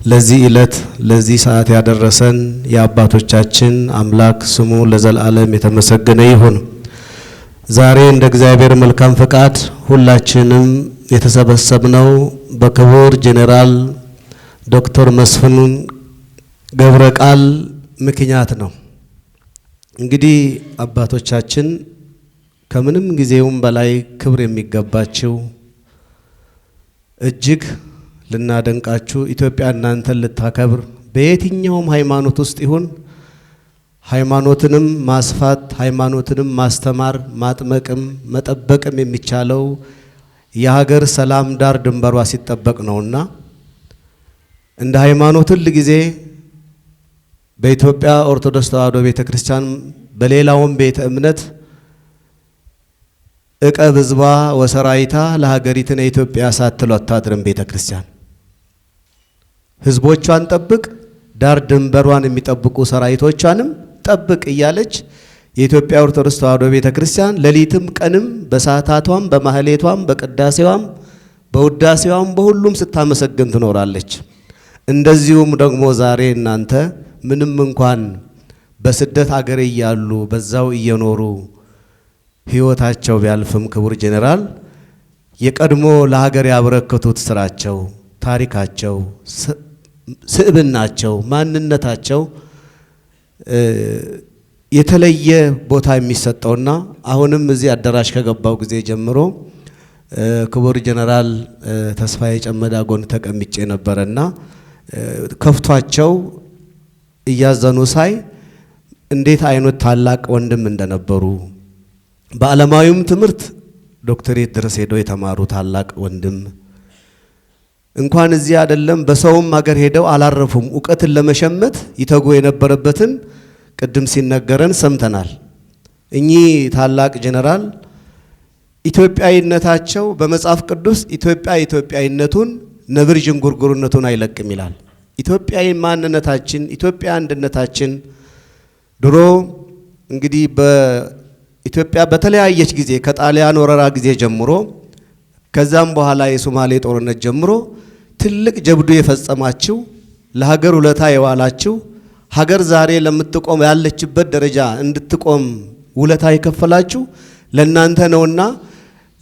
ለዚህ እለት ለዚህ ሰዓት ያደረሰን የአባቶቻችን አምላክ ስሙ ለዘላለም የተመሰገነ ይሁን። ዛሬ እንደ እግዚአብሔር መልካም ፈቃድ ሁላችንም የተሰበሰብነው በክቡር ጀነራል ዶክተር መስፍን ገብረቃል ምክንያት ነው። እንግዲህ አባቶቻችን ከምንም ጊዜውም በላይ ክብር የሚገባቸው እጅግ ልናደንቃችሁ፣ ኢትዮጵያ እናንተን ልታከብር በየትኛውም ሃይማኖት ውስጥ ይሁን ሃይማኖትንም ማስፋት ሃይማኖትንም ማስተማር ማጥመቅም መጠበቅም የሚቻለው የሀገር ሰላም ዳር ድንበሯ ሲጠበቅ ነውና እንደ ሃይማኖት ሁል ጊዜ በኢትዮጵያ ኦርቶዶክስ ተዋሕዶ ቤተክርስቲያን በሌላውም ቤተ እምነት እቀብ ሕዝቧ ወሰራይታ ለሀገሪትነ ኢትዮጵያ ሳትል አታድርም። ቤተክርስቲያን ሕዝቦቿን ጠብቅ፣ ዳር ድንበሯን የሚጠብቁ ሰራዊቶቿንም ጠብቅ እያለች የኢትዮጵያ ኦርቶዶክስ ተዋሕዶ ቤተክርስቲያን ሌሊትም ቀንም በሰዓታቷም በማህሌቷም በቅዳሴዋም በውዳሴዋም በሁሉም ስታመሰግን ትኖራለች። እንደዚሁም ደግሞ ዛሬ እናንተ ምንም እንኳን በስደት አገር እያሉ በዛው እየኖሩ ሕይወታቸው ቢያልፍም ክቡር ጄኔራል የቀድሞ ለሀገር ያበረከቱት ስራቸው፣ ታሪካቸው፣ ስብዕናቸው፣ ማንነታቸው የተለየ ቦታ የሚሰጠውና አሁንም እዚህ አዳራሽ ከገባው ጊዜ ጀምሮ ክቡር ጄኔራል ተስፋዬ ጨመዳ ጎን ተቀምጬ ነበረና ከፍቷቸው እያዘኑ ሳይ እንዴት አይነት ታላቅ ወንድም እንደነበሩ፣ በዓለማዊም ትምህርት ዶክተሬት ድረስ ሄደው የተማሩ ታላቅ ወንድም፣ እንኳን እዚህ አይደለም በሰውም ሀገር ሄደው አላረፉም። እውቀትን ለመሸመት ይተጉ የነበረበትን ቅድም ሲነገረን ሰምተናል። እኚህ ታላቅ ጄኔራል ኢትዮጵያዊነታቸው በመጽሐፍ ቅዱስ ኢትዮጵያ ኢትዮጵያዊነቱን ነብር ዥንጉርጉርነቱን አይለቅም ይላል። ኢትዮጵያዊ ማንነታችን፣ ኢትዮጵያ አንድነታችን ድሮ እንግዲህ በኢትዮጵያ በተለያየች ጊዜ ከጣሊያን ወረራ ጊዜ ጀምሮ ከዛም በኋላ የሶማሌ ጦርነት ጀምሮ ትልቅ ጀብዱ የፈጸማችሁ፣ ለሀገር ውለታ የዋላችሁ፣ ሀገር ዛሬ ለምትቆም ያለችበት ደረጃ እንድትቆም ውለታ የከፈላችሁ ለናንተ ነውና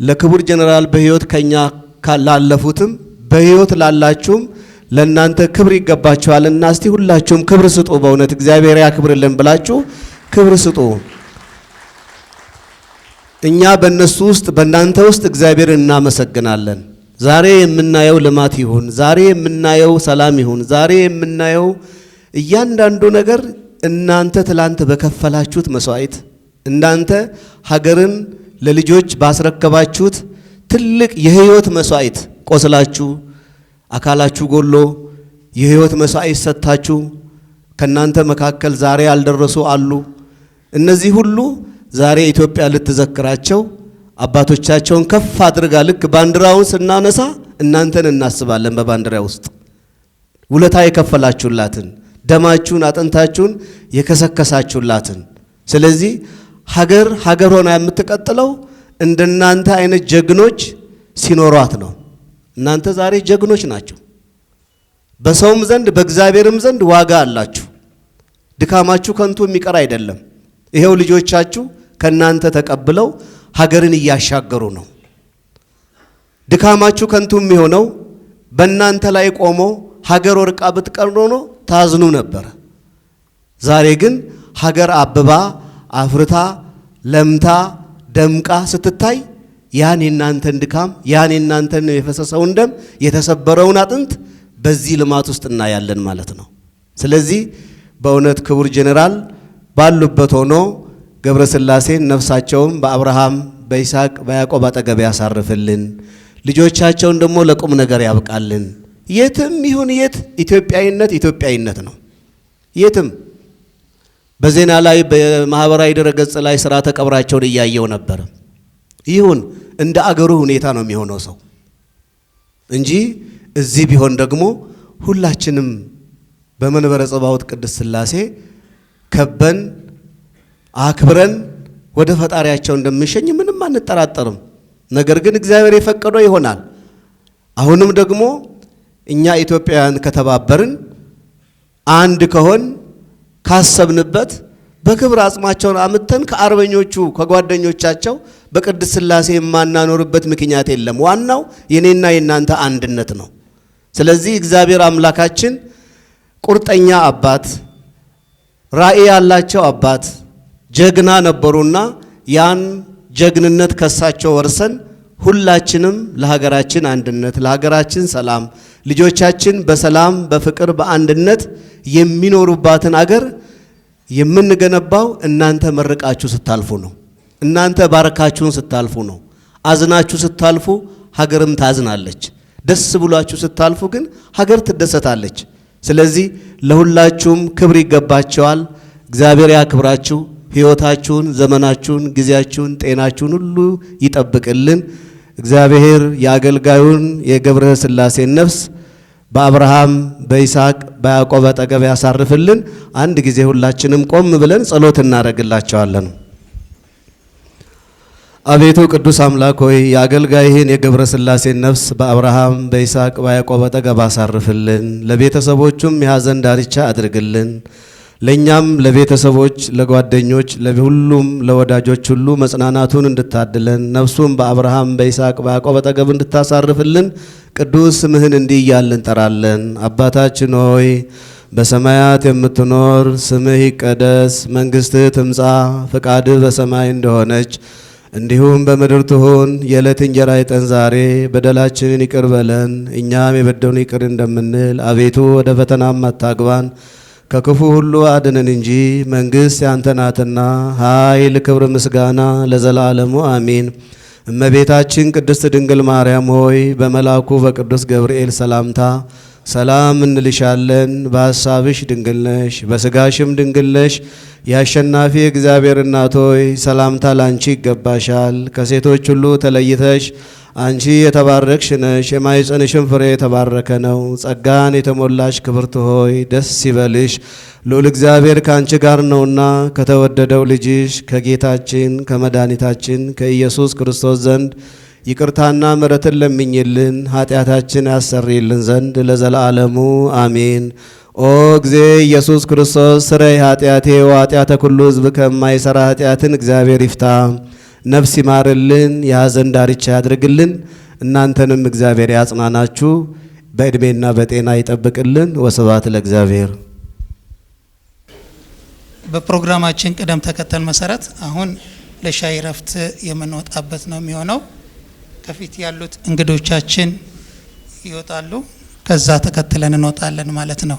ለክቡር ጄኔራል በህይወት ከኛ ላለፉትም በህይወት ላላችሁም ለናንተ ክብር ይገባችኋልና እስቲ ሁላችሁም ክብር ስጡ። በእውነት እግዚአብሔር ያክብርልን ብላችሁ ክብር ስጡ። እኛ በእነሱ ውስጥ በእናንተ ውስጥ እግዚአብሔርን እናመሰግናለን። ዛሬ የምናየው ልማት ይሁን፣ ዛሬ የምናየው ሰላም ይሁን፣ ዛሬ የምናየው እያንዳንዱ ነገር እናንተ ትላንት በከፈላችሁት መስዋዕት፣ እናንተ ሀገርን ለልጆች ባስረከባችሁት ትልቅ የህይወት መስዋዕት ቆስላችሁ አካላችሁ ጎሎ የህይወት መስዋዕት ሰጥታችሁ ከናንተ መካከል ዛሬ ያልደረሱ አሉ። እነዚህ ሁሉ ዛሬ ኢትዮጵያ ልትዘክራቸው አባቶቻቸውን ከፍ አድርጋ ልክ ባንዲራውን ስናነሳ እናንተን እናስባለን። በባንዲራ ውስጥ ውለታ የከፈላችሁላትን፣ ደማችሁን አጥንታችሁን የከሰከሳችሁላትን። ስለዚህ ሀገር ሀገር ሆና የምትቀጥለው እንደናንተ አይነት ጀግኖች ሲኖሯት ነው። እናንተ ዛሬ ጀግኖች ናችሁ። በሰውም ዘንድ በእግዚአብሔርም ዘንድ ዋጋ አላችሁ። ድካማችሁ ከንቱ የሚቀር አይደለም። ይሄው ልጆቻችሁ ከናንተ ተቀብለው ሀገርን እያሻገሩ ነው። ድካማችሁ ከንቱ የሚሆነው በእናንተ ላይ ቆሞ ሀገር ወርቃ ብትቀር ኖሮ ታዝኑ ነበር። ዛሬ ግን ሀገር አብባ አፍርታ ለምታ ደምቃ ስትታይ ያን የናንተን ድካም፣ ያን የናንተን የፈሰሰውን ደም፣ የተሰበረውን አጥንት በዚህ ልማት ውስጥ እናያለን ማለት ነው። ስለዚህ በእውነት ክቡር ጄኔራል ባሉበት ሆኖ ገብረስላሴን ነፍሳቸውን በአብርሃም በይስሐቅ በያዕቆብ አጠገብ ያሳርፍልን፣ ልጆቻቸውን ደግሞ ለቁም ነገር ያብቃልን። የትም ይሁን የት ኢትዮጵያዊነት ኢትዮጵያዊነት ነው። የትም በዜና ላይ በማህበራዊ ድረገጽ ላይ ስርዓተ ቀብራቸውን እያየው ነበር። ይሁን እንደ አገሩ ሁኔታ ነው የሚሆነው ሰው እንጂ እዚህ ቢሆን ደግሞ ሁላችንም በመንበረ ጸባዖት ቅድስት ሥላሴ ከበን አክብረን ወደ ፈጣሪያቸው እንደምንሸኝ ምንም አንጠራጠርም። ነገር ግን እግዚአብሔር የፈቀደው ይሆናል። አሁንም ደግሞ እኛ ኢትዮጵያውያን ከተባበርን፣ አንድ ከሆን፣ ካሰብንበት በክብር አጽማቸውን አምጥተን ከአርበኞቹ ከጓደኞቻቸው በቅድስት ሥላሴ የማናኖርበት ምክንያት የለም። ዋናው የኔና የናንተ አንድነት ነው። ስለዚህ እግዚአብሔር አምላካችን ቁርጠኛ አባት፣ ራእይ ያላቸው አባት፣ ጀግና ነበሩና ያን ጀግንነት ከሳቸው ወርሰን ሁላችንም ለሀገራችን አንድነት፣ ለሀገራችን ሰላም፣ ልጆቻችን በሰላም በፍቅር በአንድነት የሚኖሩባትን አገር የምንገነባው እናንተ መርቃችሁ ስታልፉ ነው። እናንተ ባረካችሁን ስታልፉ ነው። አዝናችሁ ስታልፉ ሀገርም ታዝናለች። ደስ ብሏችሁ ስታልፉ ግን ሀገር ትደሰታለች። ስለዚህ ለሁላችሁም ክብር ይገባቸዋል። እግዚአብሔር ያክብራችሁ። ሕይወታችሁን፣ ዘመናችሁን፣ ጊዜያችሁን፣ ጤናችሁን ሁሉ ይጠብቅልን። እግዚአብሔር የአገልጋዩን የገብረ ሥላሴን ነፍስ በአብርሃም በይስሐቅ በያዕቆብ አጠገብ ያሳርፍልን። አንድ ጊዜ ሁላችንም ቆም ብለን ጸሎት እናደርግላቸዋለን። አቤቱ ቅዱስ አምላክ ሆይ የአገልጋይህን የገብረ ሥላሴን ነፍስ በአብርሃም በይስሐቅ በያዕቆብ አጠገብ አሳርፍልን። ለቤተሰቦቹም የሐዘን ዳርቻ አድርግልን። ለኛም ለቤተሰቦች፣ ለጓደኞች፣ ለሁሉም ለወዳጆች ሁሉ መጽናናቱን እንድታድለን ነፍሱን በአብርሃም በይስሐቅ በያዕቆብ አጠገብ እንድታሳርፍልን ቅዱስ ስምህን እንዲህ እያልን እንጠራለን። አባታችን ሆይ በሰማያት የምትኖር፣ ስምህ ይቀደስ፣ መንግስትህ ትምጻ፣ ፈቃድህ በሰማይ እንደሆነች እንዲሁም በምድር ትሁን። የዕለት እንጀራችንን ስጠን ዛሬ፣ በደላችንን ይቅር በለን እኛም የበደሉንን ይቅር እንደምንል፣ አቤቱ ወደ ፈተናም አታግባን ከክፉ ሁሉ አድነን እንጂ መንግስት ያንተ ናትና፣ ኃይል፣ ክብር፣ ምስጋና ለዘላለሙ አሚን። እመቤታችን ቅድስት ድንግል ማርያም ሆይ በመልአኩ በቅዱስ ገብርኤል ሰላምታ ሰላም እንልሻለን። በሐሳብሽ ድንግል ነሽ፣ በስጋሽም ድንግል ነሽ። የአሸናፊ እግዚአብሔር እናት ሆይ ሰላምታ ላንቺ ይገባሻል። ከሴቶች ሁሉ ተለይተሽ አንቺ የተባረክሽ ነሽ፣ የማኅፀንሽም ፍሬ የተባረከ ነው። ጸጋን የተሞላሽ ክብርት ሆይ ደስ ይበልሽ፣ ልዑል እግዚአብሔር ከአንቺ ጋር ነውና ከተወደደው ልጅሽ ከጌታችን ከመድኃኒታችን ከኢየሱስ ክርስቶስ ዘንድ ይቅርታና ምሕረትን ለምኝልን ኃጢአታችን ያሰርይልን ዘንድ ለዘላለሙ አሜን። ኦ ጊዜ ኢየሱስ ክርስቶስ ስረይ ኃጢአቴ ወኃጢአተ ኩሉ ሕዝብ ከማይሰራ ኃጢአትን እግዚአብሔር ይፍታ። ነፍስ ይማርልን፣ የሐዘን ዳርቻ ያድርግልን። እናንተንም እግዚአብሔር ያጽናናችሁ፣ በእድሜና በጤና ይጠብቅልን። ወስብሐት ለእግዚአብሔር። በፕሮግራማችን ቅደም ተከተል መሰረት አሁን ለሻይ ረፍት የምንወጣበት ነው የሚሆነው። ከፊት ያሉት እንግዶቻችን ይወጣሉ፣ ከዛ ተከትለን እንወጣለን ማለት ነው።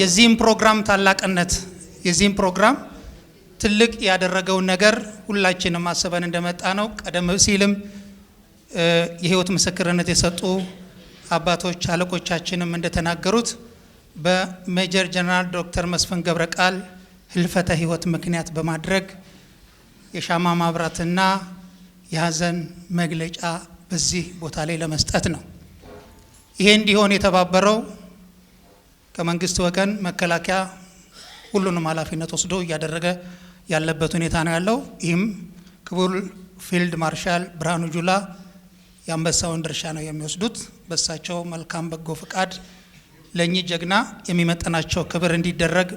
የዚህም ፕሮግራም ታላቅነት የዚህም ፕሮግራም ትልቅ ያደረገውን ነገር ሁላችንም አስበን እንደመጣ ነው። ቀደም ሲልም የህይወት ምስክርነት የሰጡ አባቶች አለቆቻችንም እንደተናገሩት በሜጀር ጀነራል ዶክተር መስፍን ገብረቃል ህልፈተ ህይወት ምክንያት በማድረግ የሻማ ማብራትና የሀዘን መግለጫ በዚህ ቦታ ላይ ለመስጠት ነው። ይሄ እንዲሆን የተባበረው ከመንግስት ወገን መከላከያ ሁሉንም ኃላፊነት ወስዶ እያደረገ ያለበት ሁኔታ ነው ያለው። ይህም ክቡር ፊልድ ማርሻል ብርሃኑ ጁላ የአንበሳውን ድርሻ ነው የሚወስዱት። በሳቸው መልካም በጎ ፍቃድ ለእኚህ ጀግና የሚመጥናቸው ክብር እንዲደረግ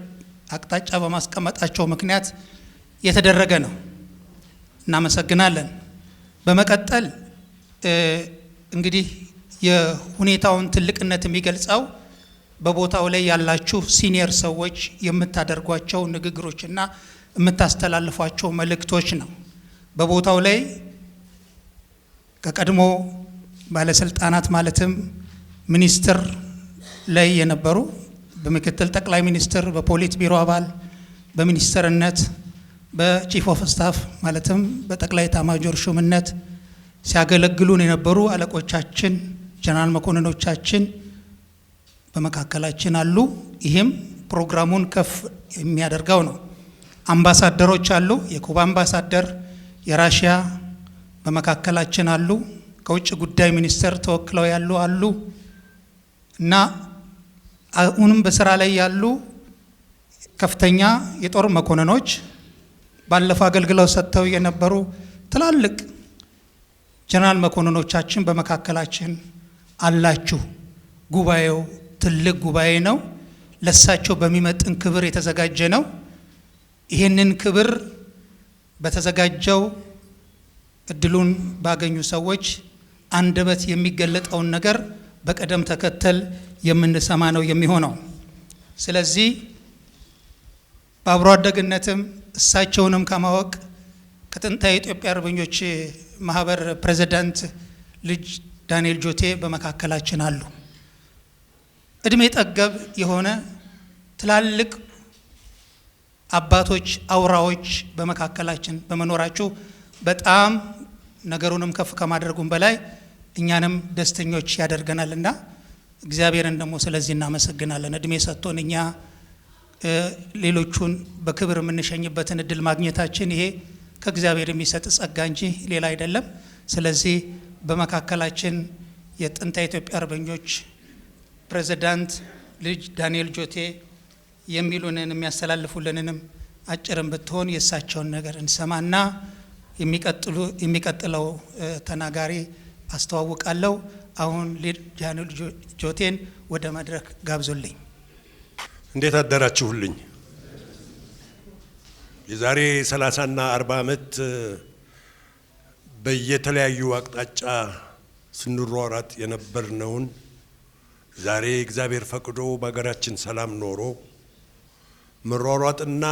አቅጣጫ በማስቀመጣቸው ምክንያት የተደረገ ነው። እናመሰግናለን። በመቀጠል እንግዲህ የሁኔታውን ትልቅነት የሚገልጸው በቦታው ላይ ያላችሁ senior ሰዎች የምታደርጓቸው ንግግሮችና የምታስተላልፏቸው መልእክቶች ነው። በቦታው ላይ ከቀድሞ ባለስልጣናት ማለትም ሚኒስትር ላይ የነበሩ፣ በምክትል ጠቅላይ ሚኒስትር፣ በፖሊት ቢሮ አባል፣ በሚኒስትርነት፣ በ chief of staff ማለትም በጠቅላይ ኤታማዦር ሹምነት ሲያገለግሉን የነበሩ አለቆቻችን፣ ጀነራል መኮንኖቻችን በመካከላችን አሉ። ይህም ፕሮግራሙን ከፍ የሚያደርገው ነው። አምባሳደሮች አሉ። የኩባ አምባሳደር፣ የራሽያ በመካከላችን አሉ። ከውጭ ጉዳይ ሚኒስቴር ተወክለው ያሉ አሉ እና አሁንም በስራ ላይ ያሉ ከፍተኛ የጦር መኮንኖች፣ ባለፈው አገልግለው ሰጥተው የነበሩ ትላልቅ ጀነራል መኮንኖቻችን በመካከላችን አላችሁ። ጉባኤው ትልቅ ጉባኤ ነው። ለሳቸው በሚመጥን ክብር የተዘጋጀ ነው። ይህንን ክብር በተዘጋጀው እድሉን ባገኙ ሰዎች አንደበት የሚገለጠውን ነገር በቅደም ተከተል የምንሰማ ነው የሚሆነው። ስለዚህ በአብሮ አደግነትም እሳቸውንም ከማወቅ ከጥንታዊ የኢትዮጵያ አርበኞች ማህበር ፕሬዚዳንት ልጅ ዳንኤል ጆቴ በመካከላችን አሉ። እድሜ ጠገብ የሆነ ትላልቅ አባቶች፣ አውራዎች በመካከላችን በመኖራችሁ በጣም ነገሩንም ከፍ ከማድረጉም በላይ እኛንም ደስተኞች ያደርገናልና እግዚአብሔርን ደግሞ ስለዚህ እናመሰግናለን። እድሜ ሰጥቶን እኛ ሌሎቹን በክብር የምንሸኝበትን እድል ማግኘታችን ይሄ ከእግዚአብሔር የሚሰጥ ጸጋ እንጂ ሌላ አይደለም። ስለዚህ በመካከላችን የጥንታዊ ኢትዮጵያ አርበኞች ፕሬዚዳንት ልጅ ዳንኤል ጆቴ የሚሉንን የሚያስተላልፉልንንም አጭርም ብትሆን የእሳቸውን ነገር እንሰማና የሚቀጥለው ተናጋሪ አስተዋውቃለሁ። አሁን ልጅ ዳንኤል ጆቴን ወደ መድረክ ጋብዙልኝ። እንዴት አደራችሁልኝ? የዛሬ 30 እና 40 ዓመት በየተለያዩ አቅጣጫ ስንሯሯጥ የነበርነውን ዛሬ እግዚአብሔር ፈቅዶ በሀገራችን ሰላም ኖሮ መሯሯጥና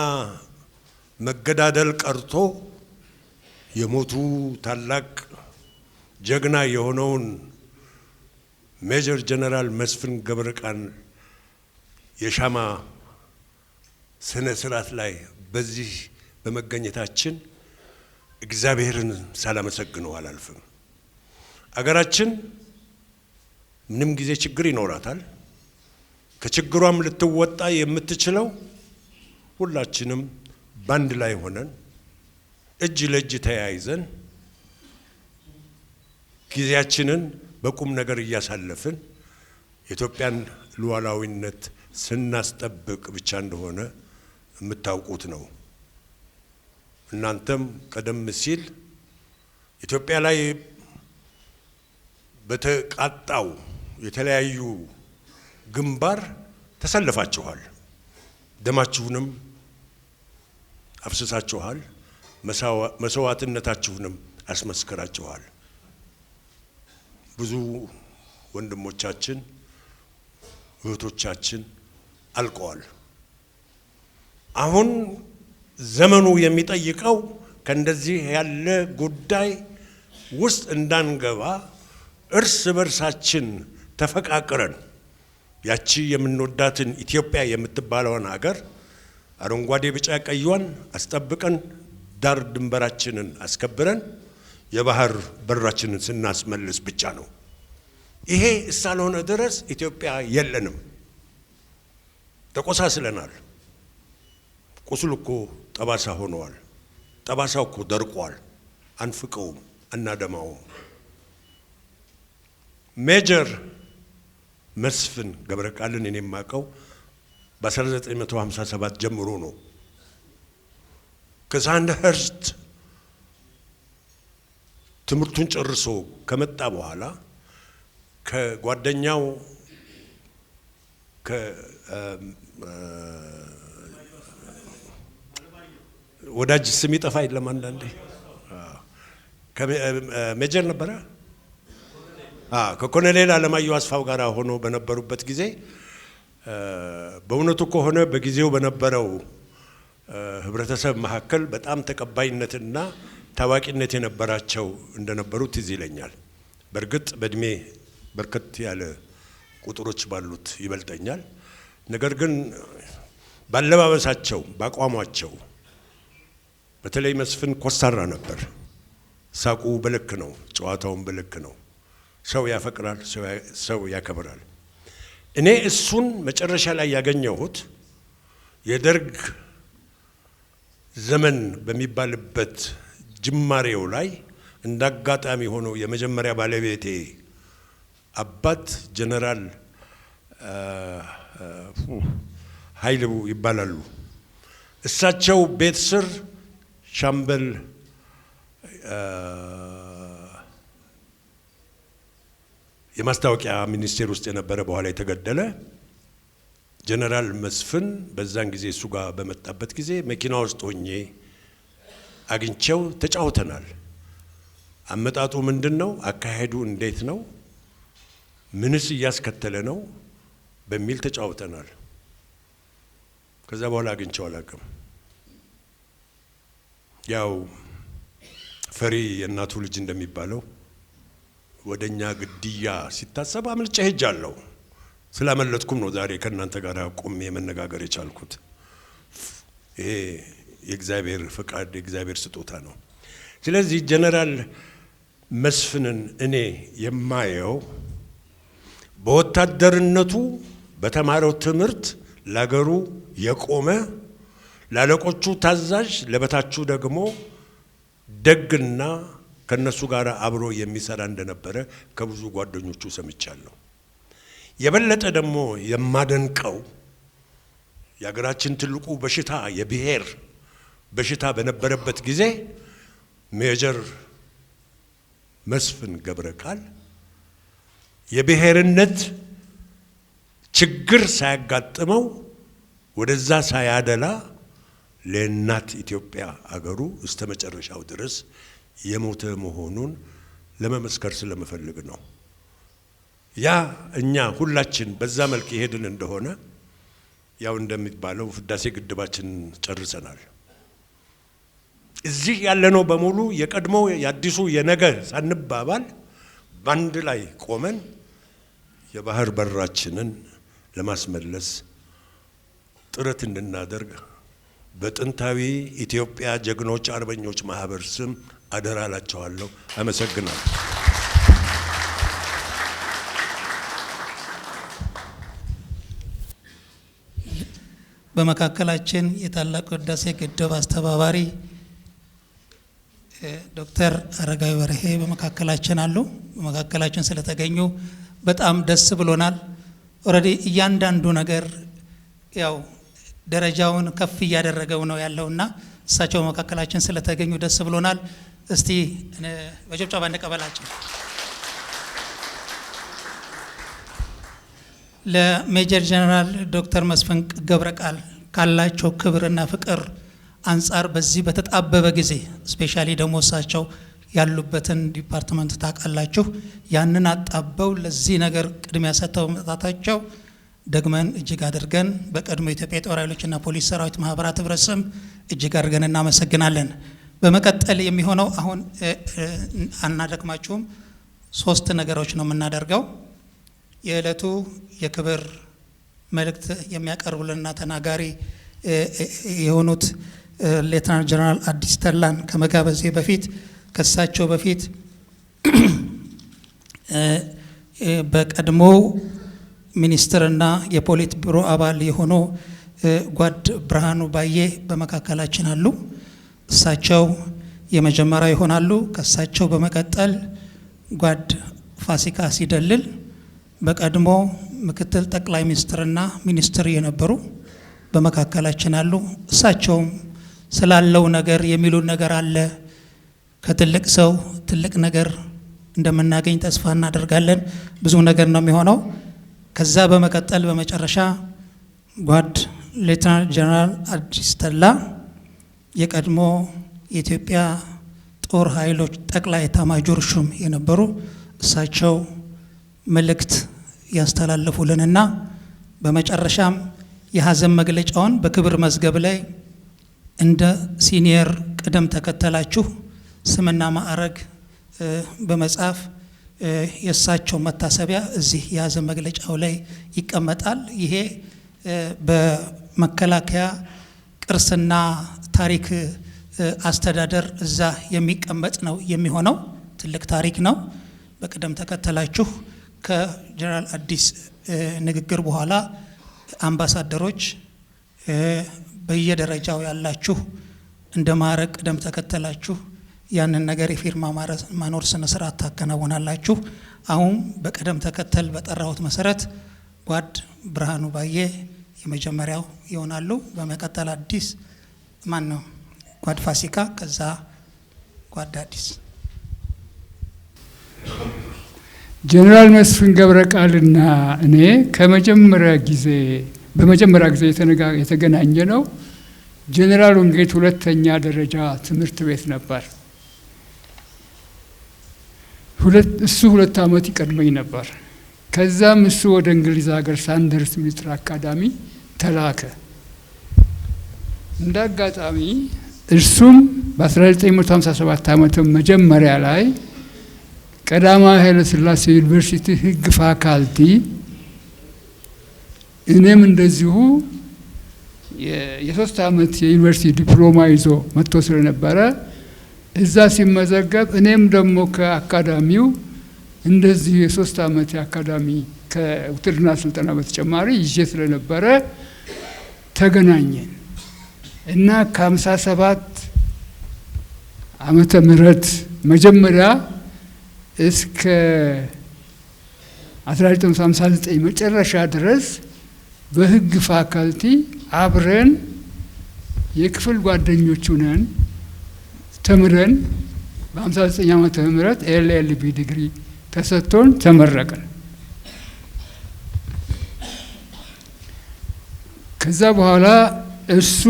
መገዳደል ቀርቶ የሞቱ ታላቅ ጀግና የሆነውን ሜጀር ጀነራል መስፍን ገብረቃን የሻማ ስነ ስርዓት ላይ በዚህ በመገኘታችን እግዚአብሔርን ሳላመሰግነው አላልፍም። አገራችን ምንም ጊዜ ችግር ይኖራታል። ከችግሯም ልትወጣ የምትችለው ሁላችንም ባንድ ላይ ሆነን እጅ ለእጅ ተያይዘን ጊዜያችንን በቁም ነገር እያሳለፍን የኢትዮጵያን ሉዓላዊነት ስናስጠብቅ ብቻ እንደሆነ የምታውቁት ነው። እናንተም ቀደም ሲል ኢትዮጵያ ላይ በተቃጣው የተለያዩ ግንባር ተሰልፋችኋል። ደማችሁንም አፍስሳችኋል። መስዋዕትነታችሁንም አስመስክራችኋል። ብዙ ወንድሞቻችን እህቶቻችን አልቀዋል። አሁን ዘመኑ የሚጠይቀው ከእንደዚህ ያለ ጉዳይ ውስጥ እንዳንገባ እርስ በርሳችን ተፈቃቅረን ያቺ የምንወዳትን ኢትዮጵያ የምትባለውን ሀገር አረንጓዴ፣ ቢጫ፣ ቀይዋን አስጠብቀን ዳር ድንበራችንን አስከብረን የባህር በራችንን ስናስመልስ ብቻ ነው። ይሄ እስካልሆነ ድረስ ኢትዮጵያ የለንም። ተቆሳስለናል። ቁስሉ እኮ ጠባሳ ሆነዋል። ጠባሳው እኮ ደርቋል። አንፍቀውም፣ አናደማውም። ሜጀር መስፍን ገብረቃልን እኔ የማውቀው በ1957 ጀምሮ ነው። ከሳንድኸርስት ትምህርቱን ጨርሶ ከመጣ በኋላ ከጓደኛው ወዳጅ ስም ይጠፋ የለም አንዳንዴ፣ ሜጀር ነበረ፣ ከኮሎኔል አለማየሁ አስፋው ጋር ሆኖ በነበሩበት ጊዜ፣ በእውነቱ ከሆነ በጊዜው በነበረው ህብረተሰብ መካከል በጣም ተቀባይነትና ታዋቂነት የነበራቸው እንደነበሩ ትዝ ይለኛል። በእርግጥ በእድሜ በርከት ያለ ቁጥሮች ባሉት ይበልጠኛል። ነገር ግን ባለባበሳቸው፣ ባቋሟቸው፣ በተለይ መስፍን ኮስታራ ነበር። ሳቁ በልክ ነው፣ ጨዋታውን በልክ ነው። ሰው ያፈቅራል፣ ሰው ያከብራል። እኔ እሱን መጨረሻ ላይ ያገኘሁት የደርግ ዘመን በሚባልበት ጅማሬው ላይ እንደ አጋጣሚ ሆኖ የመጀመሪያ ባለቤቴ አባት ጀነራል ኃይሉ ይባላሉ። እሳቸው ቤት ስር ሻምበል የማስታወቂያ ሚኒስቴር ውስጥ የነበረ፣ በኋላ የተገደለ ጀነራል መስፍን በዛን ጊዜ እሱ ጋር በመጣበት ጊዜ መኪና ውስጥ ሆኜ አግኝቼው ተጫውተናል። አመጣጡ ምንድን ነው? አካሄዱ እንዴት ነው? ምንስ እያስከተለ ነው? በሚል ተጫውተናል። ከዛ በኋላ አግኝቼው አላውቅም። ያው ፈሪ የእናቱ ልጅ እንደሚባለው ወደኛ ግድያ ሲታሰብ አምልጬ ሄጃለሁ። ስላመለጥኩም ነው ዛሬ ከእናንተ ጋር ቆሜ መነጋገር የቻልኩት። ይሄ የእግዚአብሔር ፈቃድ፣ የእግዚአብሔር ስጦታ ነው። ስለዚህ ጀነራል መስፍንን እኔ የማየው በወታደርነቱ በተማረው ትምህርት ለሀገሩ የቆመ፣ ላለቆቹ ታዛዥ፣ ለበታቹ ደግሞ ደግና ከነሱ ጋር አብሮ የሚሰራ እንደነበረ ከብዙ ጓደኞቹ ሰምቻለሁ። የበለጠ ደግሞ የማደንቀው የሀገራችን ትልቁ በሽታ የብሔር በሽታ በነበረበት ጊዜ ሜጀር መስፍን ገብረቃል የብሔርነት ችግር ሳያጋጥመው፣ ወደዛ ሳያደላ ለእናት ኢትዮጵያ አገሩ እስከ መጨረሻው ድረስ የሞተ መሆኑን ለመመስከር ስለምፈልግ ነው። ያ እኛ ሁላችን በዛ መልክ የሄድን እንደሆነ ያው እንደሚባለው ህዳሴ ግድባችን ጨርሰናል። እዚህ ያለነው በሙሉ የቀድሞ፣ የአዲሱ፣ የነገ ሳንባባል በአንድ ላይ ቆመን የባህር በራችንን ለማስመለስ ጥረት እንድናደርግ በጥንታዊ ኢትዮጵያ ጀግኖች አርበኞች ማህበር ስም አደራ እላቸዋለሁ። አመሰግናለሁ። በመካከላችን የታላቁ ህዳሴ ግድብ አስተባባሪ ዶክተር አረጋዊ በርሄ በመካከላችን አሉ። በመካከላችን ስለተገኙ በጣም ደስ ብሎናል። Already እያንዳንዱ ነገር ያው ደረጃውን ከፍ እያደረገው ነው ያለውና እሳቸው በመካከላችን ስለተገኙ ደስ ብሎናል። እስቲ በጭብጨባ እንቀበላቸው። ለሜጀር ጀነራል ዶክተር መስፍን ገብረቃል ካላቸው ክብርና ፍቅር አንጻር በዚህ በተጣበበ ጊዜ፣ specially ደግሞ እሳቸው ያሉበትን department ታውቃላችሁ፣ ያንን አጣበው ለዚህ ነገር ቅድሚያ ሰጥተው መምጣታቸው ደግመን እጅግ አድርገን በቀድሞ የኢትዮጵያ የጦር ኃይሎችና ፖሊስ ሰራዊት ማህበራት ህብረት ስም እጅግ አድርገን እናመሰግናለን። በመቀጠል የሚሆነው አሁን አናደክማችሁም፣ ሶስት ነገሮች ነው የምናደርገው። የዕለቱ የክብር መልእክት የሚያቀርቡልንና ተናጋሪ የሆኑት ሌተናንት ጀነራል አዲስ ተላን ከመጋበዜ በፊት፣ ከሳቸው በፊት በቀድሞው ሚኒስትርና የፖሊት ቢሮ አባል የሆኑ ጓድ ብርሃኑ ባዬ በመካከላችን አሉ። እሳቸው የመጀመሪያ ይሆናሉ። ከእሳቸው በመቀጠል ጓድ ፋሲካ ሲደልል በቀድሞ ምክትል ጠቅላይ ሚኒስትርና ሚኒስትር የነበሩ በመካከላችን አሉ። እሳቸውም ስላለው ነገር የሚሉን ነገር አለ። ከትልቅ ሰው ትልቅ ነገር እንደምናገኝ ተስፋ እናደርጋለን። ብዙ ነገር ነው የሚሆነው። ከዛ በመቀጠል በመጨረሻ ጓድ ሌተናል ጀነራል አዲስ ተድላ የቀድሞ የኢትዮጵያ ጦር ኃይሎች ጠቅላይ ኤታማዦር ሹም የነበሩ፣ እሳቸው መልእክት ያስተላልፉልንና በመጨረሻም የሀዘን መግለጫውን በክብር መዝገብ ላይ እንደ senior ቅደም ተከተላችሁ ስምና ማዕረግ በመጻፍ የእሳቸው መታሰቢያ እዚህ የሀዘን መግለጫው ላይ ይቀመጣል። ይሄ በመከላከያ ቅርስና ታሪክ አስተዳደር እዛ የሚቀመጥ ነው የሚሆነው። ትልቅ ታሪክ ነው። በቅደም ተከተላችሁ ከጀነራል አዲስ ንግግር በኋላ አምባሳደሮች፣ በየደረጃው ያላችሁ እንደ ማዕረግ ቅደም ተከተላችሁ ያንን ነገር የፊርማ ማኖር ስነ ስርዓት ታከናውናላችሁ። አሁን በቅደም ተከተል በጠራሁት መሰረት ጓድ ብርሃኑ ባዬ የመጀመሪያው ይሆናሉ። በመቀጠል አዲስ ማን ነው፣ ጓድ ፋሲካ፣ ከዛ ጓድ አዲስ። ጀነራል መስፍን ገብረ ቃልና እኔ ከመጀመሪያ ጊዜ በመጀመሪያ ጊዜ የተገናኘ ነው ጀነራል ዊንጌት ሁለተኛ ደረጃ ትምህርት ቤት ነበር። እሱ 2 ዓመት ይቀድመኝ ነበር። ከዛም እሱ ወደ እንግሊዝ ሀገር ሳንደርስ Military Academy ተላከ። እንደ አጋጣሚ እርሱም በ1957 ዓመተ መጀመሪያ ላይ ቀዳማዊ ኃይለ ሥላሴ ዩኒቨርሲቲ ሕግ ፋካልቲ፣ እኔም እንደዚሁ የ3 ዓመት የዩኒቨርሲቲ ዲፕሎማ ይዞ መጥቶ ስለነበረ እዛ ሲመዘገብ፣ እኔም ደግሞ ከአካዳሚው እንደዚሁ የ3 ዓመት የአካዳሚ ከውትድርና ስልጠና በተጨማሪ ይዤ ስለነበረ ተገናኘን እና ከ57 ዓመተ ምህረት መጀመሪያ እስከ 1959 መጨረሻ ድረስ በህግ ፋካልቲ አብረን የክፍል ጓደኞች ነን። ተምረን በ59 ዓመተ ምህረት LLB ዲግሪ ተሰጥቶን ተመረቅን። ከዛ በኋላ እሱ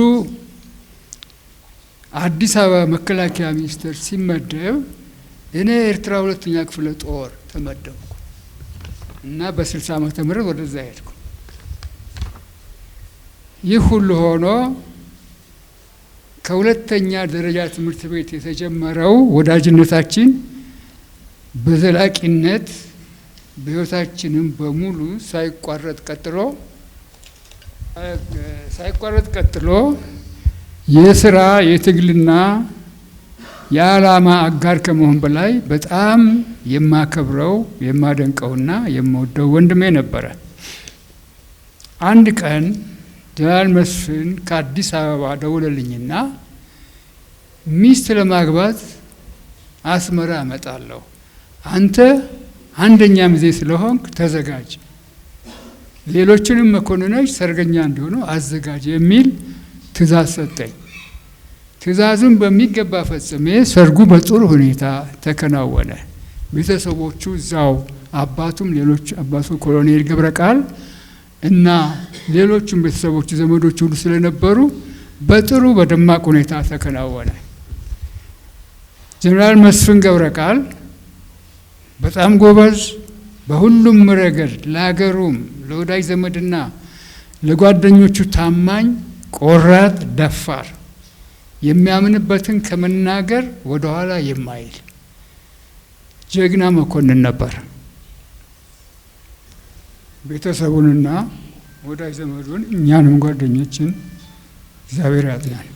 አዲስ አበባ መከላከያ ሚኒስቴር ሲመደብ እኔ ኤርትራ ሁለተኛ ክፍለ ጦር ተመደብኩ እና በ60 ዓመተ ምህረት ወደዛ ሄድኩ። ይህ ሁሉ ሆኖ ከሁለተኛ ደረጃ ትምህርት ቤት የተጀመረው ወዳጅነታችን በዘላቂነት በህይወታችንም በሙሉ ሳይቋረጥ ቀጥሎ የስራ፣ የትግልና የዓላማ አጋር ከመሆን በላይ በጣም የማከብረው፣ የማደንቀውና የምወደው ወንድሜ ነበረ። አንድ ቀን ጀነራል መስፍን ከአዲስ አበባ ደውለልኝና ሚስት ለማግባት አስመራ እመጣለሁ፣ አንተ አንደኛ ሚዜ ስለሆንክ ተዘጋጅ፣ ሌሎችንም መኮንኖች ሰርገኛ እንዲሆኑ አዘጋጅ የሚል ትእዛዝ ሰጠኝ። ትእዛዙን በሚገባ ፈጽሜ ሰርጉ በጥሩ ሁኔታ ተከናወነ። ቤተሰቦቹ እዛው፣ አባቱም፣ ሌሎች፣ አባቱ ኮሎኔል ገብረ ቃል እና ሌሎቹም ቤተሰቦቹ፣ ዘመዶች ሁሉ ስለነበሩ በጥሩ በደማቅ ሁኔታ ተከናወነ። ጀነራል መስፍን ገብረ ቃል በጣም ጎበዝ፣ በሁሉም ረገድ ለሀገሩም ለወዳጅ ዘመድና ለጓደኞቹ ታማኝ፣ ቆራጥ፣ ደፋር፣ የሚያምንበትን ከመናገር ወደኋላ የማይል ጀግና መኮንን ነበር። ቤተሰቡንና ወዳጅ ዘመዱን እኛንም ጓደኞችን እግዚአብሔር ያጽናል።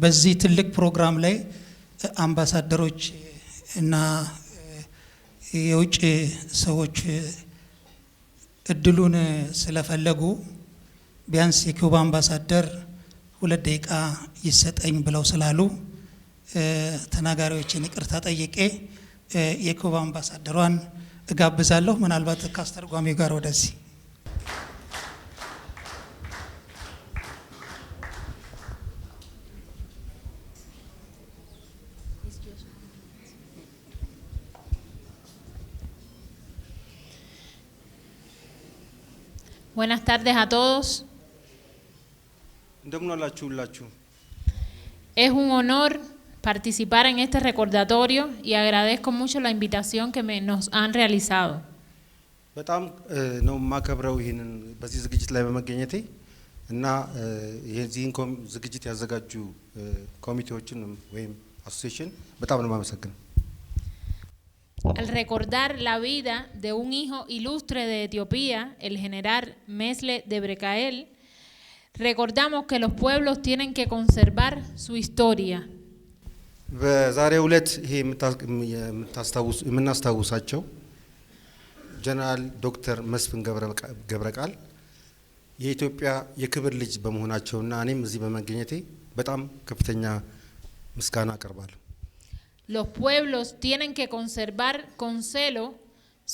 በዚህ ትልቅ ፕሮግራም ላይ አምባሳደሮች እና የውጭ ሰዎች እድሉን ስለፈለጉ ቢያንስ የኩባ አምባሳደር 2 ደቂቃ ይሰጠኝ ብለው ስላሉ ተናጋሪዎችን ይቅርታ ጠይቄ የኩባ አምባሳደሯን እጋብዛለሁ። ምናልባት ከአስተርጓሚው ጋር ወደዚህ። Buenas tardes a todos. እንደምን አላችሁ ሁላችሁ። Es un honor participar en este recordatorio y agradezco mucho la invitación que nos han realizado. በጣም ነው የማከብረው ይህንን በዚህ ዝግጅት ላይ በመገኘቴ እና የዚህን ዝግጅት ያዘጋጁ ኮሚቴዎችን ወይም association በጣም ነው የማመሰግነው። Al recordar la vida de un hijo ilustre de Etiopía, el general Mesle Debrekael, recordamos que los pueblos tienen que conservar su historia. በዛሬው ዕለት ይሄ የምናስታውሳቸው ጀነራል ዶክተር መስፍን ገብረቃል የኢትዮጵያ የክብር ልጅ በመሆናቸውና እኔም እዚህ በመገኘቴ በጣም ከፍተኛ ምስጋና አቀርባለሁ። Los pueblos tienen que conservar con celo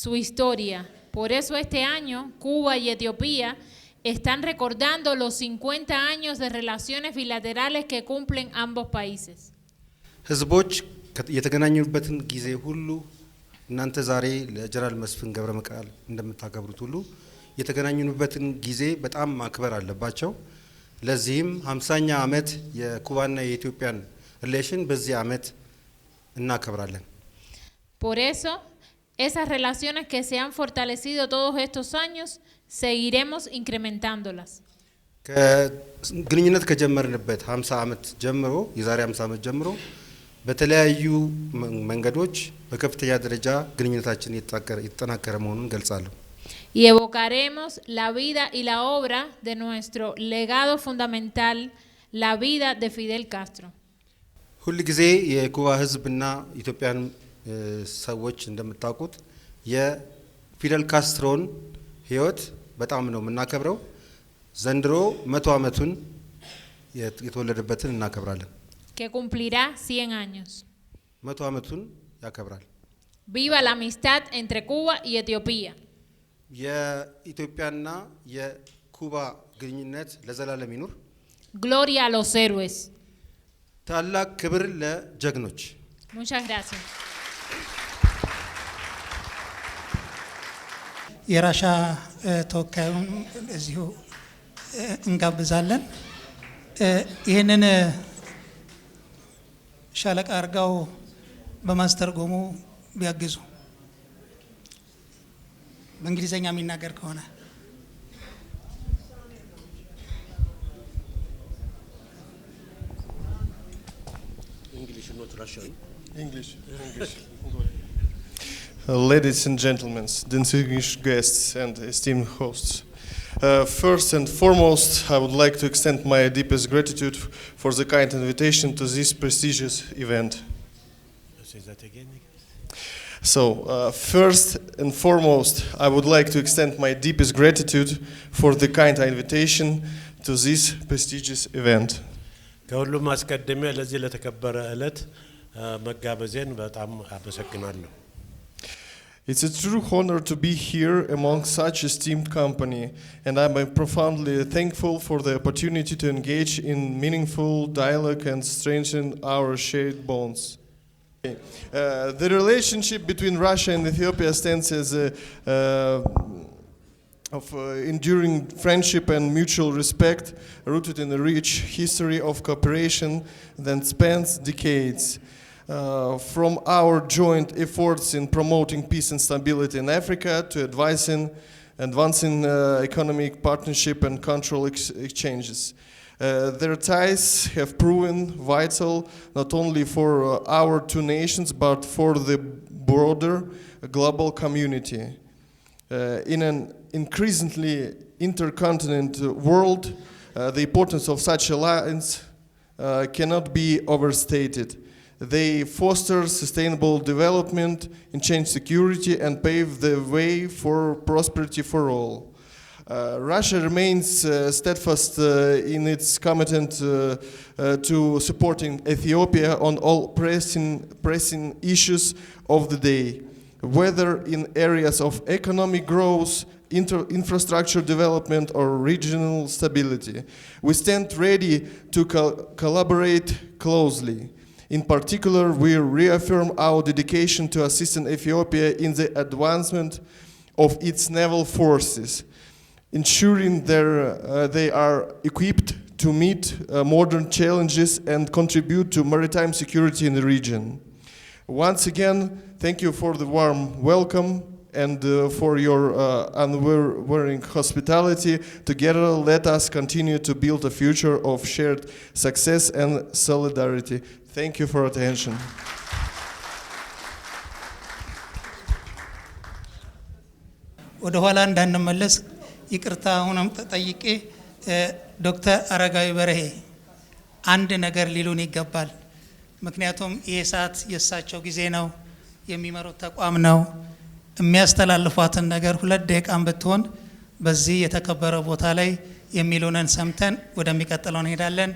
su historia. Por eso este año Cuba y Etiopía están recordando los 50 años de relaciones bilaterales que cumplen ambos países. ህዝቦች የተገናኙበትን ጊዜ ሁሉ እናንተ ዛሬ ለጀነራል መስፍን ገብረቃል እንደምታከብሩት ሁሉ የተገናኙበትን ጊዜ በጣም ማክበር አለባቸው። ለዚህም 50ኛ ዓመት የኩባና የኢትዮጵያን relation በዚህ ዓመት እናከብራለን። Por eso, esas relaciones que se han fortalecido todos estos años, seguiremos incrementándolas. ግንኙነት ከጀመርንበት 50 ዓመት ጀምሮ፣ የዛሬ 50 ዓመት ጀምሮ በተለያዩ መንገዶች በከፍተኛ ደረጃ ግንኙነታችን የተጠናከረ መሆኑን ገልጻለሁ። Y evocaremos la vida y la obra de nuestro legado fundamental, la vida de Fidel Castro. ሁል ጊዜ የኩባ ሕዝብና ኢትዮጵያን ሰዎች እንደምታውቁት የፊደል ካስትሮን ሕይወት በጣም ነው የምናከብረው። ዘንድሮ 100 ዓመቱን የተወለደበትን እናከብራለን። Que cumplirá 100 años. 100 ዓመቱን ያከብራል። Viva la amistad entre Cuba y Etiopía. የኢትዮጵያና የኩባ ግንኙነት ለዘላለም ይኑር። Gloria a los héroes. ታላቅ ክብር ለጀግኖች። Muchas gracias. የራሻ ተወካዩን እዚሁ እንጋብዛለን። ይህንን ሻለቃ አርጋው በማስተርጎሙ ቢያግዙ፣ በእንግሊዝኛ የሚናገር ከሆነ። English, not Russian. English. English. Ladies and gentlemen, distinguished guests and esteemed hosts. First and foremost, I would like to extend my deepest gratitude for the kind invitation to this prestigious event. Say that again. So, first and foremost, I would like to extend my deepest gratitude for the kind invitation to this prestigious event. ከሁሉም አስቀድሜ ለዚህ ለተከበረ ዕለት መጋበዜን በጣም አመሰግናለሁ። It's a true honor to be here among such esteemed company, and I'm profoundly thankful for the opportunity to engage in meaningful dialogue and strengthen our shared bonds. The relationship between Russia and Ethiopia stands as a of enduring friendship and mutual respect, rooted in a rich history of cooperation that spans decades. From our joint efforts in promoting peace and stability in Africa to advancing economic partnership and cultural exchanges. Their ties have proven vital not only for our two nations but for the broader global community. In an increasingly intercontinent world, the importance of such alliance cannot be overstated. They foster sustainable development, enhance security, and pave the way for prosperity for all. Russia remains steadfast in its commitment to supporting Ethiopia on all pressing issues of the day, whether in areas of economic growth, infrastructure development, or regional stability. We stand ready to collaborate closely. In particular, we reaffirm our dedication to assisting Ethiopia in the advancement of its naval forces, ensuring they are equipped to meet modern challenges and contribute to maritime security in the region. Once again, thank you for the warm welcome and for your unwavering hospitality. Together, let us continue to build a future of shared success and solidarity. Thank you for attention. ወደ ኋላ እንዳንመለስ ይቅርታ አሁንም ተጠይቄ ዶክተር አረጋዊ በርሄ አንድ ነገር ሊሉን ይገባል። ምክንያቱም ይሄ ሰዓት የእሳቸው ጊዜ ነው፣ የሚመሩት ተቋም ነው። የሚያስተላልፏትን ነገር 2 ደቂቃም ብትሆን በዚህ የተከበረ ቦታ ላይ የሚሉንን ሰምተን ወደሚቀጥለው እንሄዳለን።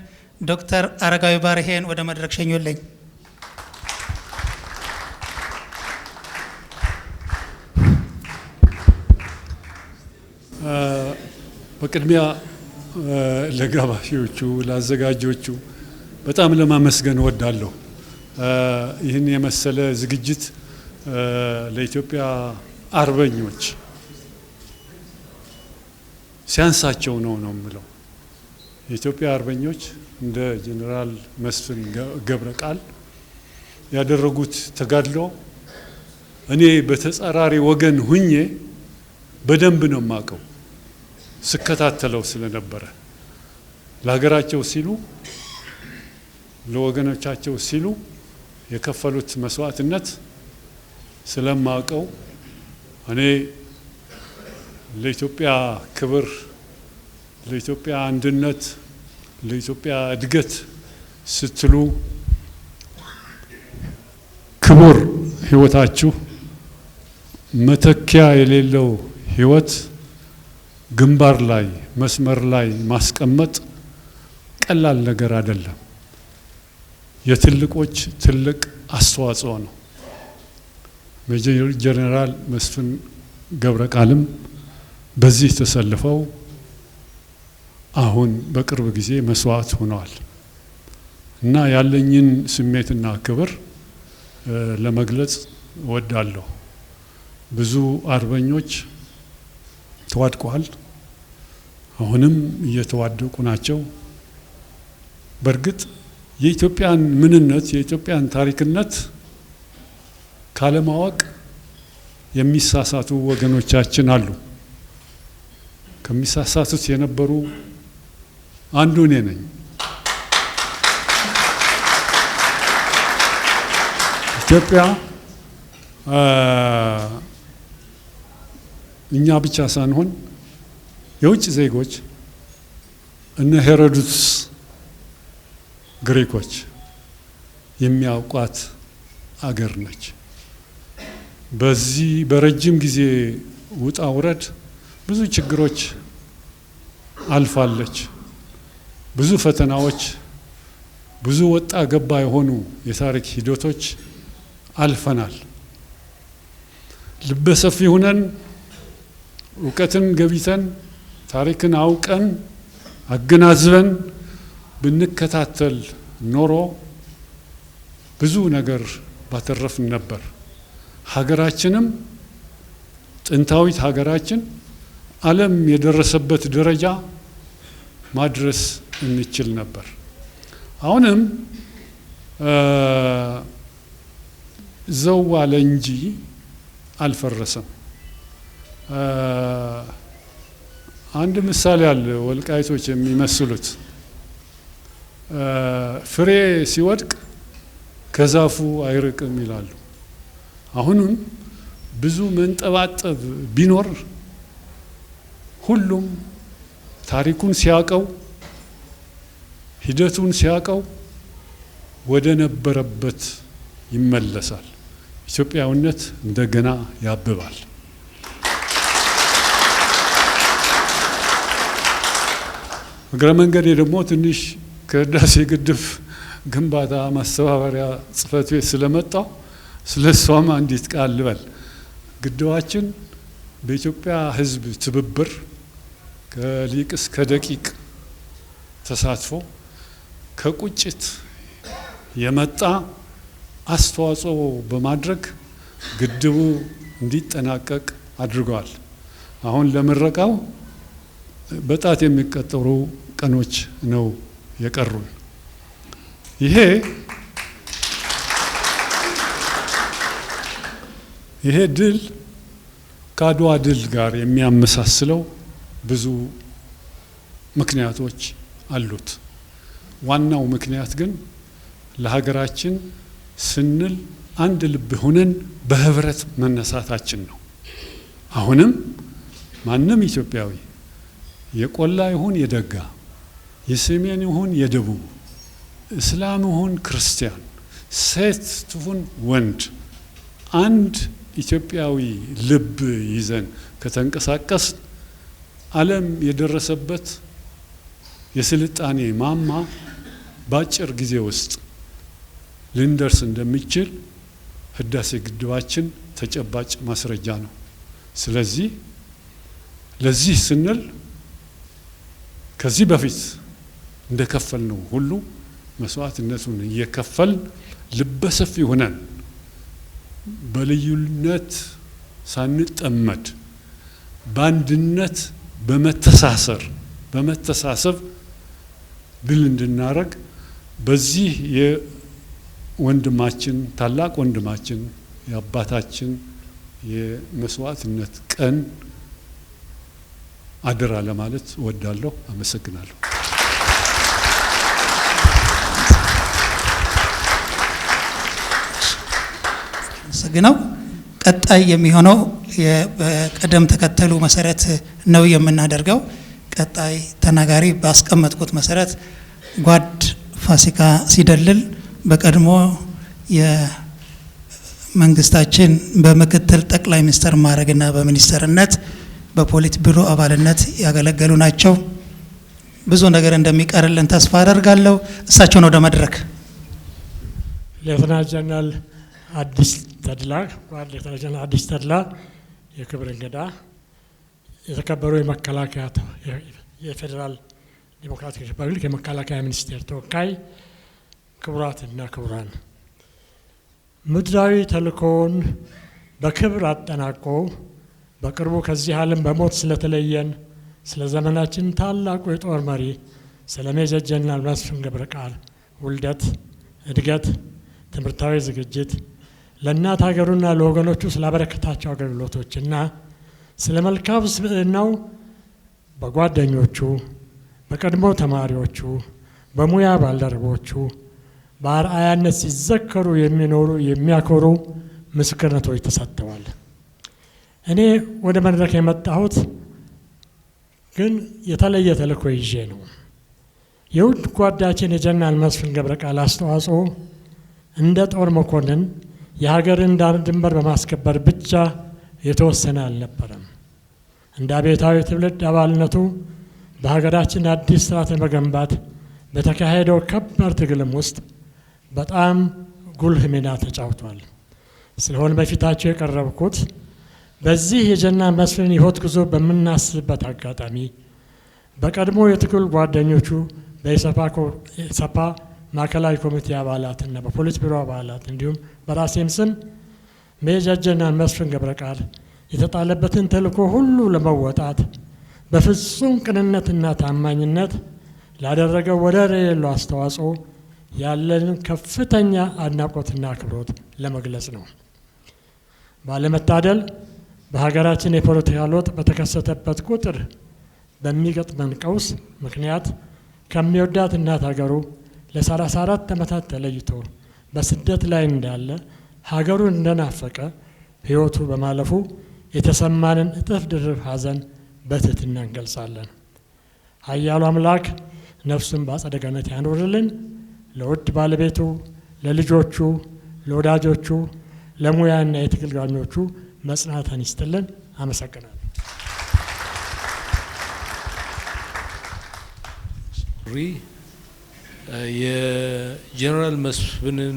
ዶክተር አረጋዊ በርሄን ወደ መድረክ ሸኙልኝ። በቅድሚያ ለጋባዦቹ ለአዘጋጆቹ በጣም ለማመስገን እወዳለሁ። ይህን የመሰለ ዝግጅት ለኢትዮጵያ አርበኞች ሲያንሳቸው ነው የምለው። የኢትዮጵያ አርበኞች እንደ ጀነራል መስፍን ገብረቃል ያደረጉት ተጋድሎ እኔ በተጻራሪ ወገን ሁኜ በደንብ ነው የማውቀው፣ ስከታተለው ስለነበረ ለሀገራቸው ሲሉ ለወገኖቻቸው ሲሉ የከፈሉት መስዋዕትነት ስለማውቀው እኔ ለኢትዮጵያ ክብር፣ ለኢትዮጵያ አንድነት፣ ለኢትዮጵያ እድገት ስትሉ ክቡር ህይወታችሁ መተኪያ የሌለው ህይወት ግንባር ላይ መስመር ላይ ማስቀመጥ ቀላል ነገር አይደለም። የትልቆች ትልቅ አስተዋጽኦ ነው። ሜጀር ጀነራል መስፍን ገብረቃልም በዚህ ተሰልፈው አሁን በቅርብ ጊዜ መስዋዕት ሆነዋል እና ያለኝን ስሜትና ክብር ለመግለጽ እወዳለሁ። ብዙ አርበኞች ተዋድቀዋል፣ አሁንም እየተዋደቁ ናቸው። በእርግጥ የኢትዮጵያን ምንነት የኢትዮጵያን ታሪክነት ካለማወቅ የሚሳሳቱ ወገኖቻችን አሉ። ከሚሳሳቱት የነበሩ አንዱ እኔ ነኝ። ኢትዮጵያ እኛ ብቻ ሳንሆን የውጭ ዜጎች እነ ሄሮዶትስ ግሪኮች የሚያውቋት አገር ነች። በዚህ በረጅም ጊዜ ውጣ ውረድ ብዙ ችግሮች አልፋለች። ብዙ ፈተናዎች፣ ብዙ ወጣ ገባ የሆኑ የታሪክ ሂደቶች አልፈናል። ልበሰፊ ሆነን እውቀትን ገቢተን ታሪክን አውቀን አገናዝበን ብንከታተል ኖሮ ብዙ ነገር ባተረፍን ነበር። ሀገራችንም ጥንታዊት ሀገራችን ዓለም የደረሰበት ደረጃ ማድረስ እንችል ነበር። አሁንም ዘው አለ እንጂ አልፈረሰም። አንድ ምሳሌ አለ ወልቃይቶች የሚመስሉት። ፍሬ ሲወድቅ ከዛፉ አይርቅም ይላሉ። አሁንም ብዙ መንጠባጠብ ቢኖር ሁሉም ታሪኩን ሲያቀው ሂደቱን ሲያቀው ወደ ነበረበት ይመለሳል። ኢትዮጵያዊነት እንደገና ያብባል። እግረ መንገዴ ደግሞ ትንሽ ከህዳሴ ግድብ ግንባታ ማስተባበሪያ ጽሕፈት ቤት ስለመጣው ስለሷም አንዲት ቃል ልበል። ግድባችን በኢትዮጵያ ሕዝብ ትብብር ከሊቅ እስከ ደቂቅ ተሳትፎ ከቁጭት የመጣ አስተዋጽኦ በማድረግ ግድቡ እንዲጠናቀቅ አድርገዋል። አሁን ለምረቃው በጣት የሚቆጠሩ ቀኖች ነው የቀሩን። ይሄ ድል ከአድዋ ድል ጋር የሚያመሳስለው ብዙ ምክንያቶች አሉት። ዋናው ምክንያት ግን ለሀገራችን ስንል አንድ ልብ ሆነን በህብረት መነሳታችን ነው። አሁንም ማንም ኢትዮጵያዊ የቆላ ይሁን የደጋ፣ የሰሜን ይሁን የደቡብ፣ እስላም ይሁን ክርስቲያን፣ ሴት ትሁን ወንድ አንድ ኢትዮጵያዊ ልብ ይዘን ከተንቀሳቀስ ዓለም የደረሰበት የስልጣኔ ማማ ባጭር ጊዜ ውስጥ ልንደርስ እንደሚችል ህዳሴ ግድባችን ተጨባጭ ማስረጃ ነው። ስለዚህ ለዚህ ስንል ከዚህ በፊት እንደከፈልነው ሁሉ መስዋዕትነቱን እየከፈልን ልበሰፊ ሆነን በልዩነት ሳንጠመድ በአንድነት በመተሳሰር በመተሳሰብ ድል እንድናረግ በዚህ የወንድማችን ታላቅ ወንድማችን የአባታችን የመስዋዕትነት ቀን አደራ ለማለት እወዳለሁ። አመሰግናለሁ። አመሰግነው። ቀጣይ የሚሆነው በቅደም ተከተሉ መሰረት ነው የምናደርገው። ቀጣይ ተናጋሪ ባስቀመጥኩት መሰረት ጓድ ፋሲካ ሲደልል በቀድሞ የመንግስታችን በምክትል ጠቅላይ ሚኒስትር ማዕረግና በሚኒስትርነት በፖሊት ቢሮ አባልነት ያገለገሉ ናቸው። ብዙ ነገር እንደሚቀርልን ተስፋ አደርጋለሁ። እሳቸውን ወደ መድረክ። ሌተና ጀነራል አዲስ ተድላ፣ ጓድ ሌተና ጀነራል አዲስ ተድላ የክብር እንግዳ፣ የተከበሩ የመከላከያ የፌዴራል ዲሞክራቲክ ሪፐብሊክ የመከላከያ ሚኒስቴር ተወካይ፣ ክቡራትና ክቡራን፣ ምድራዊ ተልእኮውን በክብር አጠናቆ በቅርቡ ከዚህ ዓለም በሞት ስለተለየን ስለ ዘመናችን ታላቁ የጦር መሪ ስለ ሜጀር ጀነራል መስፍን ገብረቃል ውልደት፣ እድገት፣ ትምህርታዊ ዝግጅት፣ ለእናት ሀገሩና ለወገኖቹ ስላበረከታቸው አገልግሎቶችና ስለ መልካም ስብዕናው በጓደኞቹ፣ በቀድሞ ተማሪዎቹ፣ በሙያ ባልደረቦቹ በአርአያነት ሲዘከሩ የሚኖሩ የሚያኮሩ ምስክርነቶች ተሰጥተዋል። እኔ ወደ መድረክ የመጣሁት ግን የተለየ ተልእኮ ይዤ ነው። የውድ ጓዳችን የጀነራል መስፍን ገብረቃል አስተዋጽኦ እንደ ጦር መኮንን የሀገርን ዳር ድንበር በማስከበር ብቻ የተወሰነ አልነበረም። እንደ አብዮታዊ ትውልድ አባልነቱ በሀገራችን አዲስ ስርዓት ለመገንባት በተካሄደው ከባድ ትግልም ውስጥ በጣም ጉልህ ሚና ተጫውቷል። ስለሆነ በፊታቸው የቀረብኩት በዚህ የጀነራል መስፍን የሕይወት ጉዞ በምናስብበት አጋጣሚ በቀድሞ የትግል ጓደኞቹ በኢሰፓ ማዕከላዊ ኮሚቴ አባላትና በፖሊት ቢሮ አባላት እንዲሁም በራሴም ስም ሜጀር ጀነራል መስፍን ገብረቃል የተጣለበትን ተልእኮ ሁሉ ለመወጣት በፍጹም ቅንነትና ታማኝነት ላደረገው ወደር የሌለው አስተዋጽኦ ያለንን ከፍተኛ አድናቆትና አክብሮት ለመግለጽ ነው። ባለመታደል በሀገራችን የፖለቲካ ለውጥ በተከሰተበት ቁጥር በሚገጥመን ቀውስ ምክንያት ከሚወዳት እናት ሀገሩ ለ34 ዓመታት ተለይቶ በስደት ላይ እንዳለ ሀገሩን እንደናፈቀ ሕይወቱ በማለፉ የተሰማንን እጥፍ ድርብ ሐዘን በትህትና እንገልጻለን። ኃያሉ አምላክ ነፍሱን በአጸደ ገነት ያኖርልን። ለውድ ባለቤቱ ለልጆቹ፣ ለወዳጆቹ፣ ለሙያና የትግል ጓደኞቹ መጽናትን ይስጥልን። አመሰግናለሁ። የጀነራል መስፍንን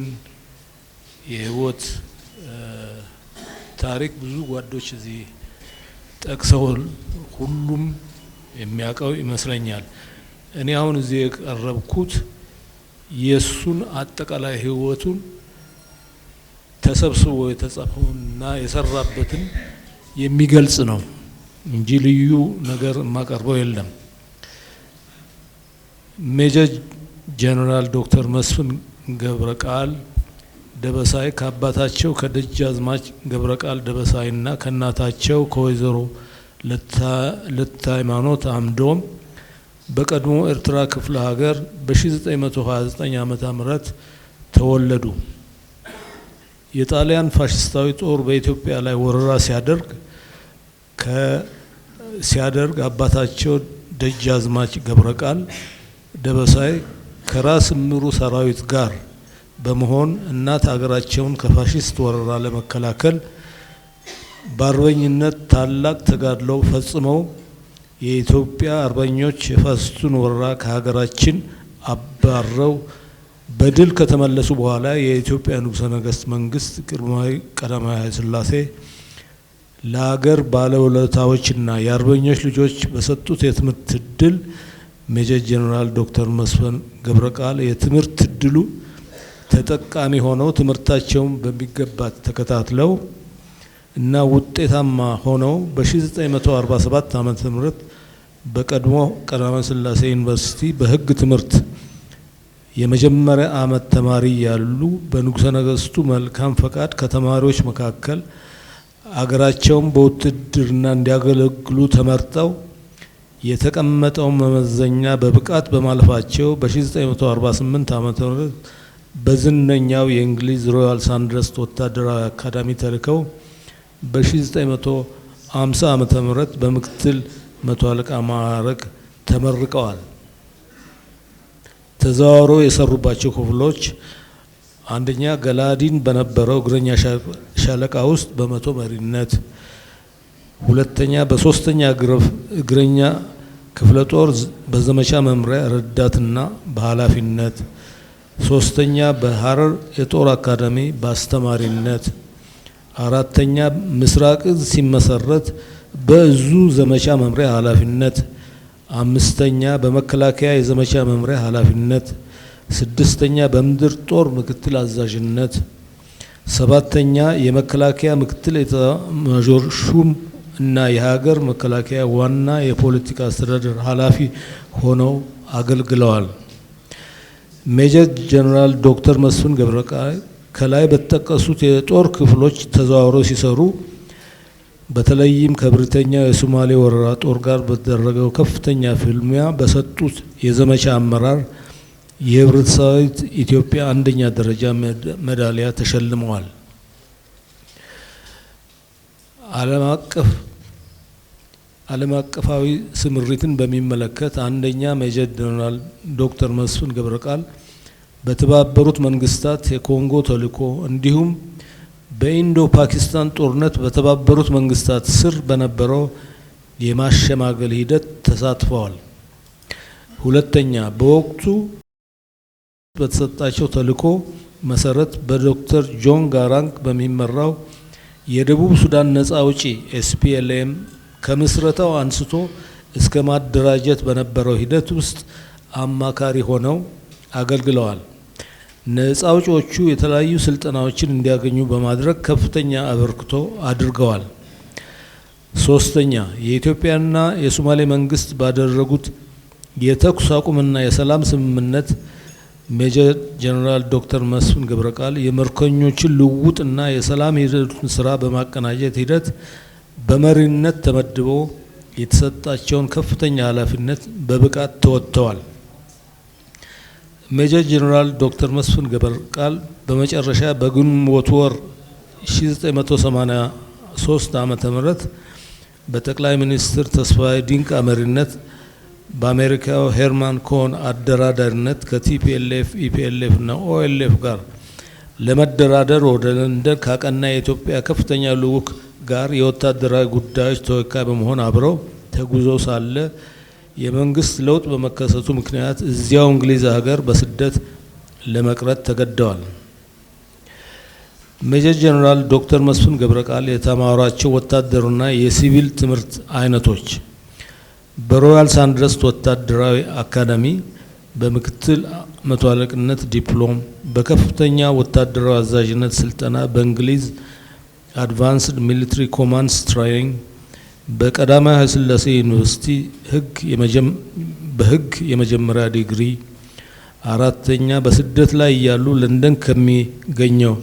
የህይወት ታሪክ ብዙ ጓዶች እዚህ ጠቅሰው ሁሉም የሚያውቀው ይመስለኛል። እኔ አሁን እዚህ የቀረብኩት የእሱን አጠቃላይ ህይወቱን ተሰብስቦ የተጻፈውና የሰራበትን የሚገልጽ ነው እንጂ ልዩ ነገር የማቀርበው የለም። ሜጀር ጀነራል ዶክተር መስፍን ገብረቃል ደበሳይ ከአባታቸው ከደጃዝማች ገብረቃል ደበሳይና ከእናታቸው ከወይዘሮ ለታይማኖት አምዶም በቀድሞ ኤርትራ ክፍለ ሀገር በ1929 ዓመተ ምህረት ተወለዱ። የጣሊያን ፋሽስታዊ ጦር በኢትዮጵያ ላይ ወረራ ሲያደርግ አባታቸው ደጃዝማች ገብረቃል ደበሳይ ከራስ እምሩ ሰራዊት ጋር በመሆን እናት ሀገራቸውን ከፋሽስት ወረራ ለመከላከል በአርበኝነት ታላቅ ተጋድሎ ፈጽመው የኢትዮጵያ አርበኞች የፋሽስቱን ወረራ ከሀገራችን አባረው በድል ከተመለሱ በኋላ የኢትዮጵያ ንጉሠ ነገሥት መንግስት ግርማዊ ቀዳማዊ ኃይለ ሥላሴ ለሀገር ባለውለታዎችና የአርበኞች ልጆች በሰጡት የትምህርት እድል ሜጀር ጀነራል ዶክተር መስፍን ገብረቃል የትምህርት እድሉ ተጠቃሚ ሆነው ትምህርታቸውን በሚገባ ተከታትለው እና ውጤታማ ሆነው በ1947 ዓመተ ምህረት በቀድሞ ቀዳማዊ ሥላሴ ዩኒቨርሲቲ በሕግ ትምህርት የመጀመሪያ ዓመት ተማሪ ያሉ በንጉሠ ነገሥቱ መልካም ፈቃድ ከተማሪዎች መካከል አገራቸውን በውትድርና እንዲያገለግሉ ተመርጠው የተቀመጠው መመዘኛ በብቃት በማለፋቸው በ1948 ዓመተ ምህረት በዝነኛው የእንግሊዝ ሮያል ሳንድረስት ወታደራዊ አካዳሚ ተልከው በ1950 ዓመተ ምህረት በምክትል መቶ አለቃ ማዕረግ ተመርቀዋል። ተዘዋውረው የሰሩባቸው ክፍሎች አንደኛ ገላዲን በነበረው እግረኛ ሻለቃ ውስጥ በመቶ መሪነት፣ ሁለተኛ በሶስተኛ እግረኛ ክፍለ ጦር በዘመቻ መምሪያ ረዳትና በኃላፊነት፣ ሶስተኛ በሐረር የጦር አካዳሚ በአስተማሪነት፣ አራተኛ ምስራቅ እዝ ሲመሰረት በእዙ ዘመቻ መምሪያ ኃላፊነት፣ አምስተኛ በመከላከያ የዘመቻ መምሪያ ኃላፊነት፣ ስድስተኛ በምድር ጦር ምክትል አዛዥነት፣ ሰባተኛ የመከላከያ ምክትል ኤታማዦር ሹም እና የሀገር መከላከያ ዋና የፖለቲካ አስተዳደር ኃላፊ ሆነው አገልግለዋል። ሜጀር ጀነራል ዶክተር መስፍን ገብረቃል ከላይ በተጠቀሱት የጦር ክፍሎች ተዘዋውረው ሲሰሩ በተለይም ከብሪታንያ የሶማሌ ወረራ ጦር ጋር በተደረገው ከፍተኛ ፍልሚያ በሰጡት የዘመቻ አመራር የህብረት ሰራዊት ኢትዮጵያ አንደኛ ደረጃ ሜዳሊያ ተሸልመዋል። ዓለም አቀፋዊ ስምሪትን በሚመለከት አንደኛ ሜጀር ጀነራል ዶክተር መስፍን ገብረቃል በተባበሩት መንግስታት የኮንጎ ተልእኮ እንዲሁም በኢንዶ ፓኪስታን ጦርነት በተባበሩት መንግስታት ስር በነበረው የማሸማገል ሂደት ተሳትፈዋል። ሁለተኛ በወቅቱ በተሰጣቸው ተልእኮ መሰረት በዶክተር ጆን ጋራንግ በሚመራው የደቡብ ሱዳን ነጻ አውጪ SPLM ከምስረታው አንስቶ እስከ ማደራጀት በነበረው ሂደት ውስጥ አማካሪ ሆነው አገልግለዋል። ነጻ አውጪዎቹ የተለያዩ ስልጠናዎችን እንዲያገኙ በማድረግ ከፍተኛ አበርክቶ አድርገዋል። ሶስተኛ የኢትዮጵያና የሶማሌ መንግስት ባደረጉት የተኩስ አቁምና የሰላም ስምምነት ሜጀር ጀነራል ዶክተር መስፍን ገብረቃል የምርኮኞችን ልውውጥና የሰላም ሂደቱን ስራ በማቀናጀት ሂደት በመሪነት ተመድበው የተሰጣቸውን ከፍተኛ ኃላፊነት በብቃት ተወጥተዋል። ሜጀር ጀነራል ዶክተር መስፍን ገብረቃል በመጨረሻ በግንቦት ወር 1983 ዓመተ ምህረት በጠቅላይ ሚኒስትር ተስፋዬ ዲንቃ መሪነት በአሜሪካው ሄርማን ኮን አደራዳሪነት ከ TPLF፣ EPLF እና OLF ጋር ለመደራደር ወደ ለንደን ካቀና የኢትዮጵያ ከፍተኛ ልዑክ ጋር የወታደራዊ ጉዳዮች ተወካይ በመሆን አብረው ተጉዘው ሳለ የመንግስት ለውጥ በመከሰቱ ምክንያት እዚያው እንግሊዝ ሀገር በስደት ለመቅረት ተገደዋል። ሜጀር ጀነራል ዶክተር መስፍን ገብረቃል የተማሯቸው ወታደርና የሲቪል ትምህርት አይነቶች በሮያል ሳንድረስት ወታደራዊ አካዳሚ በምክትል መቶ አለቅነት ዲፕሎም፣ በከፍተኛ ወታደራዊ አዛዥነት ስልጠና በእንግሊዝ Advanced Military Commands Training፣ በቀዳማዊ ኃይለ ሥላሴ ዩኒቨርሲቲ በህግ የመጀመሪያ ዲግሪ፣ አራተኛ በስደት ላይ እያሉ ለንደን ከሚገኘው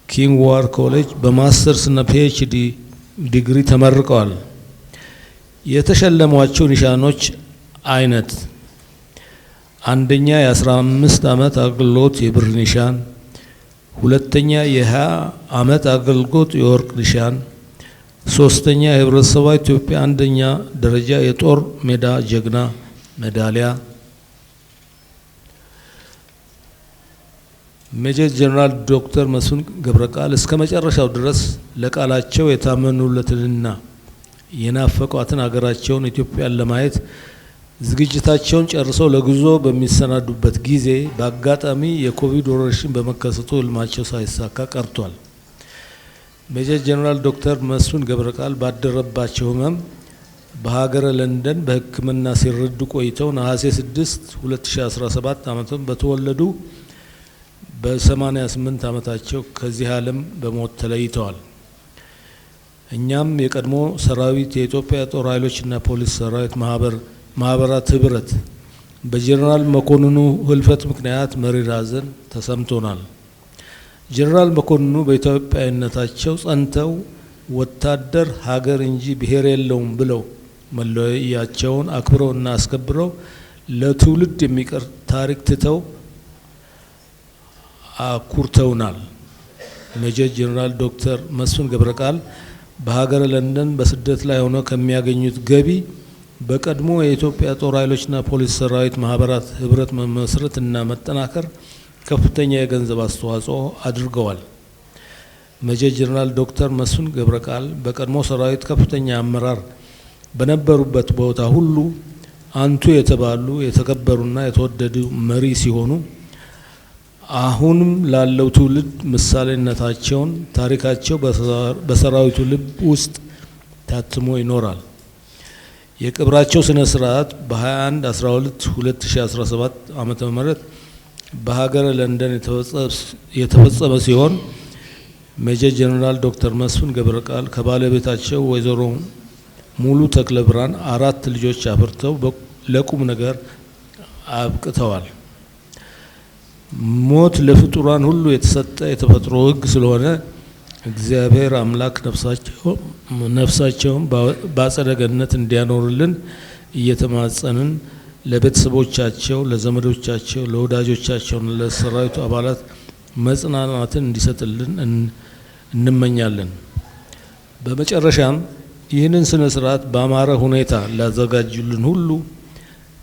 King War College በማስተርስ እና PhD ዲግሪ ተመርቀዋል። የተሸለሟቸው ኒሻኖች አይነት አንደኛ የ15 ዓመት አገልግሎት የብር ኒሻን፣ ሁለተኛ የ20 ዓመት አገልግሎት የወርቅ ኒሻን፣ ሶስተኛ የህብረተሰባዊ ኢትዮጵያ አንደኛ ደረጃ የጦር ሜዳ ጀግና ሜዳሊያ። ሜጀር ጀነራል ዶክተር መስፍን ገብረቃል እስከ መጨረሻው ድረስ ለቃላቸው የታመኑለትንና የናፈቋትን አገራቸውን ኢትዮጵያን ለማየት ዝግጅታቸውን ጨርሰው ለጉዞ በሚሰናዱበት ጊዜ በአጋጣሚ የኮቪድ ወረርሽኝ በመከሰቱ ህልማቸው ሳይሳካ ቀርቷል። ሜጀር ጀነራል ዶክተር መስፍን ገብረቃል ባደረባቸው ህመም በሀገረ ለንደን በሕክምና ሲረዱ ቆይተው ነሐሴ 6 2017 ዓ.ም በተወለዱ በ88 ዓመታቸው ከዚህ ዓለም በሞት ተለይተዋል። እኛም የቀድሞ ሰራዊት የኢትዮጵያ ጦር ኃይሎችና ፖሊስ ሰራዊት ማህበራት ህብረት በጀነራል መኮንኑ ህልፈት ምክንያት መሪር ሐዘን ተሰምቶናል። ጀነራል መኮንኑ በኢትዮጵያዊነታቸው ጸንተው ወታደር ሀገር እንጂ ብሔር የለውም ብለው መለያቸውን አክብረውና አስከብረው ለትውልድ የሚቀር ታሪክ ትተው አኩርተውናል። ሜጀር ጀነራል ዶክተር መስፍን ገብረቃል በሀገረ ለንደን በስደት ላይ ሆነው ከሚያገኙት ገቢ በቀድሞ የኢትዮጵያ ጦር ኃይሎችና ፖሊስ ሰራዊት ማህበራት ህብረት መመስረት እና መጠናከር ከፍተኛ የገንዘብ አስተዋጽኦ አድርገዋል። ሜጀር ጀነራል ዶክተር መስፍን ገብረቃል በቀድሞ ሰራዊት ከፍተኛ አመራር በነበሩበት ቦታ ሁሉ አንቱ የተባሉ የተከበሩና የተወደዱ መሪ ሲሆኑ አሁንም ላለው ትውልድ ምሳሌነታቸውን ታሪካቸው በሰራዊቱ ልብ ውስጥ ታትሞ ይኖራል። የቅብራቸው ስነ ስርዓት በ21 12 2017 ዓ.ም በሀገረ ለንደን የተፈጸመ ሲሆን ሜጀር ጀነራል ዶክተር መስፍን ገብረቃል ከባለቤታቸው ወይዘሮ ሙሉ ተክለ ብርሃን 4 ልጆች አፍርተው ለቁም ነገር አብቅተዋል። ሞት ለፍጡራን ሁሉ የተሰጠ የተፈጥሮ ሕግ ስለሆነ እግዚአብሔር አምላክ ነፍሳቸውን በአጸደ ገነት እንዲያኖርልን እየተማጸንን ለቤተሰቦቻቸው፣ ለዘመዶቻቸው፣ ለወዳጆቻቸው፣ ለሰራዊቱ አባላት መጽናናትን እንዲሰጥልን እንመኛለን። በመጨረሻም ይህንን ስነ ስርዓት በአማረ ሁኔታ ላዘጋጁልን ሁሉ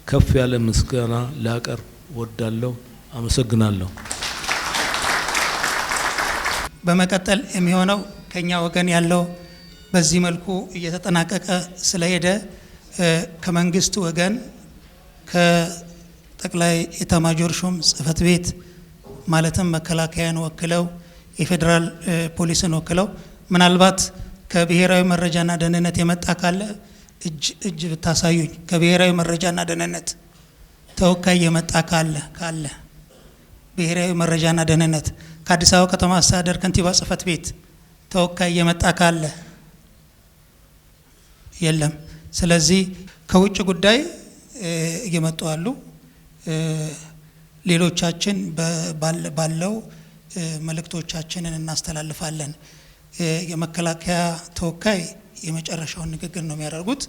ከፍ ያለ ምስጋና ላቀርብ እወዳለሁ። አመሰግናለሁ። በመቀጠል የሚሆነው ከኛ ወገን ያለው በዚህ መልኩ እየተጠናቀቀ ስለሄደ ከመንግስት ወገን ከጠቅላይ ኤታማዦር ሹም ጽህፈት ቤት ማለትም መከላከያን ወክለው የፌዴራል ፖሊስን ወክለው ምናልባት ከብሔራዊ መረጃና ደህንነት የመጣ ካለ እጅ ብታሳዩኝ። ከብሔራዊ መረጃና ደህንነት ተወካይ የመጣ ካለ ብሔራዊ መረጃና ደህንነት፣ ከአዲስ አበባ ከተማ አስተዳደር ከንቲባ ጽህፈት ቤት ተወካይ የመጣ ካለ የለም። ስለዚህ ከውጭ ጉዳይ እየመጡ አሉ። ሌሎቻችን ባለው መልእክቶቻችንን እናስተላልፋለን። የመከላከያ ተወካይ የመጨረሻውን ንግግር ነው የሚያደርጉት።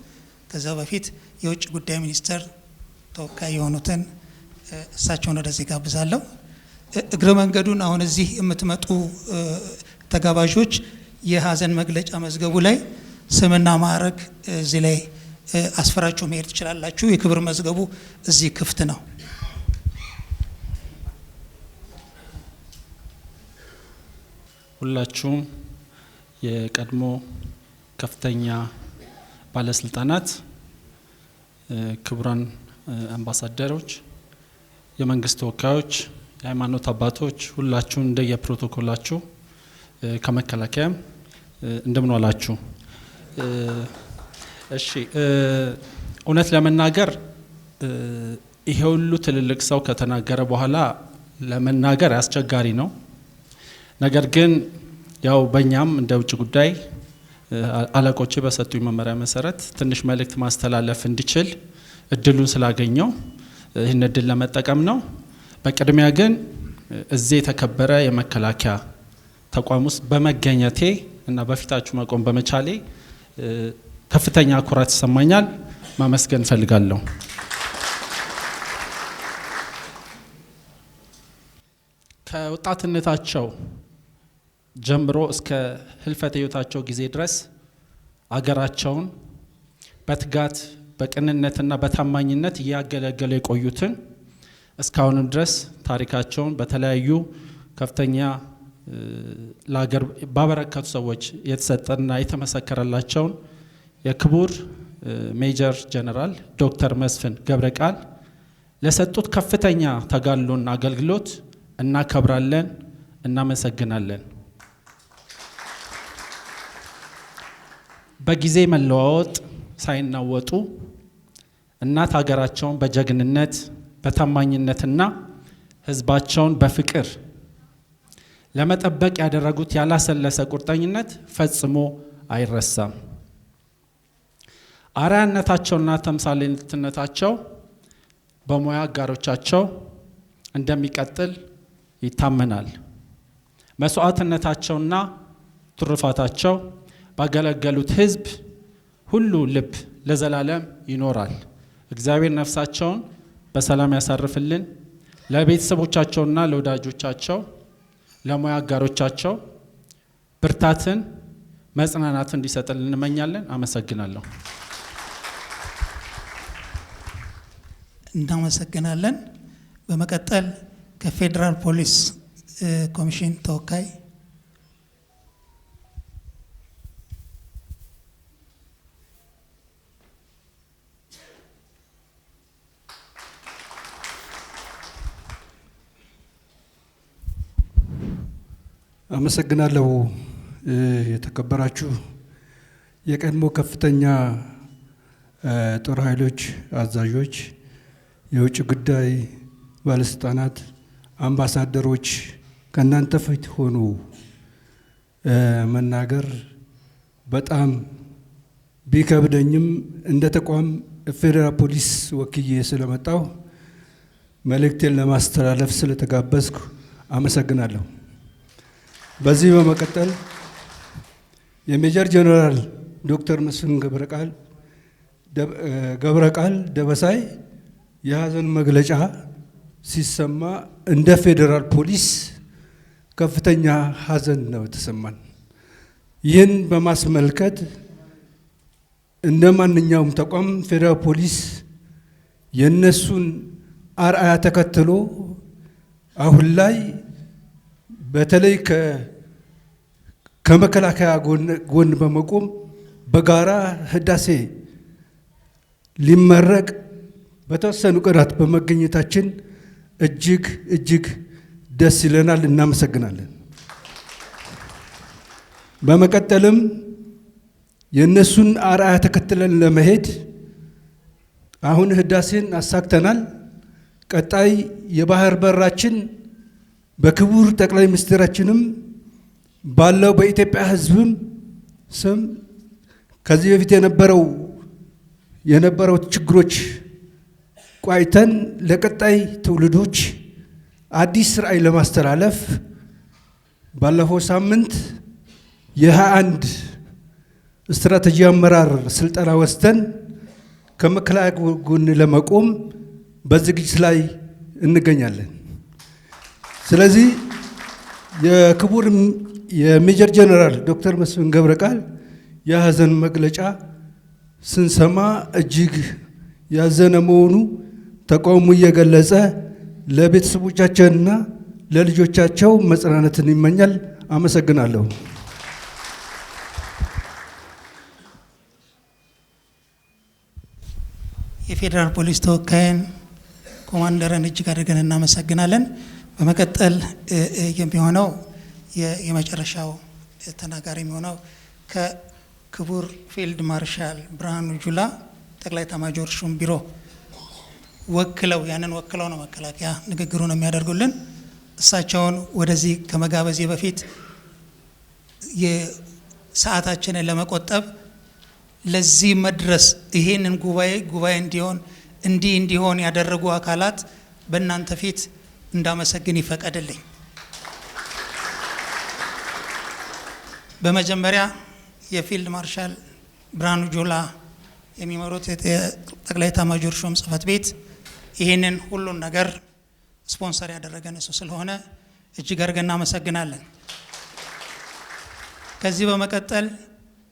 ከዛ በፊት የውጭ ጉዳይ ሚኒስቴር ተወካይ የሆኑትን እሳቸውን ወደዚህ ጋብዛለሁ። እግረ መንገዱን አሁን እዚህ የምትመጡ ተጋባዦች የሀዘን መግለጫ መዝገቡ ላይ ስምና ማዕረግ እዚህ ላይ አስፈራችሁ መሄድ ትችላላችሁ። የክብር መዝገቡ እዚህ ክፍት ነው። ሁላችሁም የቀድሞ ከፍተኛ ባለስልጣናት፣ ክቡራን አምባሳደሮች፣ የመንግስት ተወካዮች፣ የሃይማኖት አባቶች፣ ሁላችሁም እንደየፕሮቶኮላችሁ ከመከላከያም እንደምን ዋላችሁ? እሺ፣ እውነት ለመናገር ይሄ ሁሉ ትልልቅ ሰው ከተናገረ በኋላ ለመናገር አስቸጋሪ ነው። ነገር ግን ያው በእኛም እንደ ውጭ ጉዳይ አለቆቼ በሰጡኝ መመሪያ መሰረት ትንሽ መልእክት ማስተላለፍ እንዲችል እድሉን ስላገኘው ይህን እድል ለመጠቀም ነው። በቅድሚያ ግን እዚህ የተከበረ የመከላከያ ተቋም ውስጥ በመገኘቴ እና በፊታችሁ መቆም በመቻሌ ከፍተኛ ኩራት ይሰማኛል። ማመስገን እፈልጋለሁ። ከወጣትነታቸው ጀምሮ እስከ ህልፈተ ህይወታቸው ጊዜ ድረስ አገራቸውን በትጋት፣ በቅንነትና በታማኝነት እያገለገሉ የቆዩትን፣ እስካሁንም ድረስ ታሪካቸውን በተለያዩ ከፍተኛ ለሀገር ባበረከቱ ሰዎች የተሰጠና የተመሰከረላቸውን የክቡር ሜጀር ጀነራል ዶክተር መስፍን ገብረቃል ለሰጡት ከፍተኛ ተጋድሎና አገልግሎት እናከብራለን፣ እናመሰግናለን። በጊዜ መለዋወጥ ሳይናወጡ እናት ሀገራቸውን በጀግንነት፣ በታማኝነትና ህዝባቸውን በፍቅር ለመጠበቅ ያደረጉት ያላሰለሰ ቁርጠኝነት ፈጽሞ አይረሳም። አርአያነታቸውና ተምሳሌትነታቸው በሙያ አጋሮቻቸው እንደሚቀጥል ይታመናል። መስዋዕትነታቸውና ትሩፋታቸው ባገለገሉት ህዝብ ሁሉ ልብ ለዘላለም ይኖራል። እግዚአብሔር ነፍሳቸውን በሰላም ያሳርፍልን። ለቤተሰቦቻቸውና ለወዳጆቻቸው፣ ለሙያ አጋሮቻቸው ብርታትን፣ መጽናናትን እንዲሰጥልን እንመኛለን። አመሰግናለሁ። እናመሰግናለን። በመቀጠል ከፌዴራል ፖሊስ ኮሚሽን ተወካይ። አመሰግናለሁ። የተከበራችሁ የቀድሞ ከፍተኛ ጦር ኃይሎች አዛዦች፣ የውጭ ጉዳይ ባለስልጣናት፣ አምባሳደሮች፣ ከእናንተ ፊት ሆኖ መናገር በጣም ቢከብደኝም እንደ ተቋም ፌዴራል ፖሊስ ወክዬ ስለመጣሁ መልእክቴን ለማስተላለፍ ስለተጋበዝኩ አመሰግናለሁ። በዚህ በመቀጠል የሜጀር ጀነራል ዶክተር መስፍን ገብረቃል ደበሳይ የሀዘን መግለጫ ሲሰማ እንደ ፌዴራል ፖሊስ ከፍተኛ ሀዘን ነው የተሰማን። ይህን በማስመልከት እንደ ማንኛውም ተቋም ፌዴራል ፖሊስ የእነሱን አርአያ ተከትሎ አሁን ላይ በተለይ ከመከላከያ ጎን በመቆም በጋራ ህዳሴ ሊመረቅ በተወሰኑ ቀናት በመገኘታችን እጅግ እጅግ ደስ ይለናል። እናመሰግናለን። በመቀጠልም የእነሱን አርአያ ተከትለን ለመሄድ አሁን ህዳሴን አሳክተናል። ቀጣይ የባህር በራችን በክቡር ጠቅላይ ሚኒስትራችንም ባለው በኢትዮጵያ ህዝብም ስም ከዚህ በፊት የነበረው ችግሮች ቋይተን ለቀጣይ ትውልዶች አዲስ ራዕይ ለማስተላለፍ ባለፈው ሳምንት የ21 ስትራቴጂ አመራር ስልጠና ወስደን ከመከላከያ ጎን ለመቆም በዝግጅት ላይ እንገኛለን። ስለዚህ የክቡር የሜጀር ጀነራል ዶክተር መስፍን ገብረቃል የሀዘን መግለጫ ስንሰማ እጅግ ያዘነ መሆኑ ተቋሙ እየገለጸ ለቤተሰቦቻቸውና ለልጆቻቸው መጽናናትን ይመኛል። አመሰግናለሁ። የፌዴራል ፖሊስ ተወካይን ኮማንደርን እጅግ አድርገን እናመሰግናለን። በመቀጠል የሚሆነው የመጨረሻው ተናጋሪ የሚሆነው ከክቡር ፊልድ ማርሻል ብርሃኑ ጁላ ጠቅላይ ኤታማዦር ሹም ቢሮ ወክለው፣ ያንን ወክለው ነው መከላከያ ንግግሩን የሚያደርጉልን። እሳቸውን ወደዚህ ከመጋበዜ በፊት የሰዓታችንን ለመቆጠብ ለዚህ መድረስ ይሄንን ጉባኤ እንዲሆን እንዲህ እንዲሆን ያደረጉ አካላት በእናንተ ፊት እንዳመሰግን ይፈቀድልኝ። በመጀመሪያ የፊልድ ማርሻል ብርሃኑ ጁላ የሚመሩት ጠቅላይ ኤታማዦር ሹም ጽሕፈት ቤት ይሄንን ሁሉን ነገር ስፖንሰር ያደረገን እሱ ስለሆነ እጅግ አድርገን እናመሰግናለን። ከዚህ በመቀጠል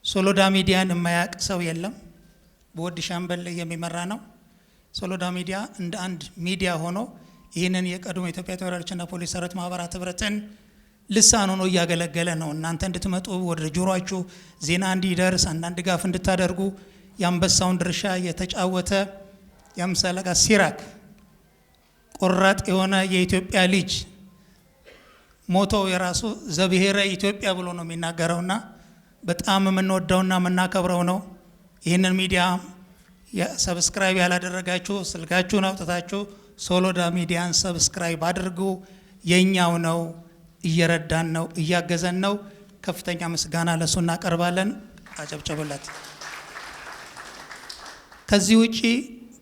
ሶሎዳ ሚዲያን የማያውቅ ሰው የለም። በወድ ሻምበል የሚመራ ነው። ሶሎዳ ሚዲያ እንደ አንድ ሚዲያ ሆኖ ይህንን የቀድሞ የኢትዮጵያ ጦር ኃይሎችና ፖሊስ ሰራዊት ማህበራት ህብረትን ልሳን ሆኖ እያገለገለ ነው። እናንተ እንድትመጡ ወደ ጆሮአችሁ ዜና እንዲደርስ አንዳንድ ድጋፍ እንድታደርጉ የአንበሳውን ድርሻ የተጫወተ የአምሳ አለቃ ሲራክ ቆራጥ የሆነ የኢትዮጵያ ልጅ ሞቶ የራሱ ዘብሔረ ኢትዮጵያ ብሎ ነው የሚናገረውና በጣም የምንወደውና የምናከብረው ነው። ይህንን ሚዲያ subscribe ያላደረጋችሁ ስልካችሁን አውጥታችሁ ሶሎዳ ሚዲያን subscribe አድርጉ። የኛው ነው፣ እየረዳን ነው፣ እያገዘን ነው። ከፍተኛ ምስጋና ለሱ እናቀርባለን። አጨብጭቡለት። ከዚህ ውጪ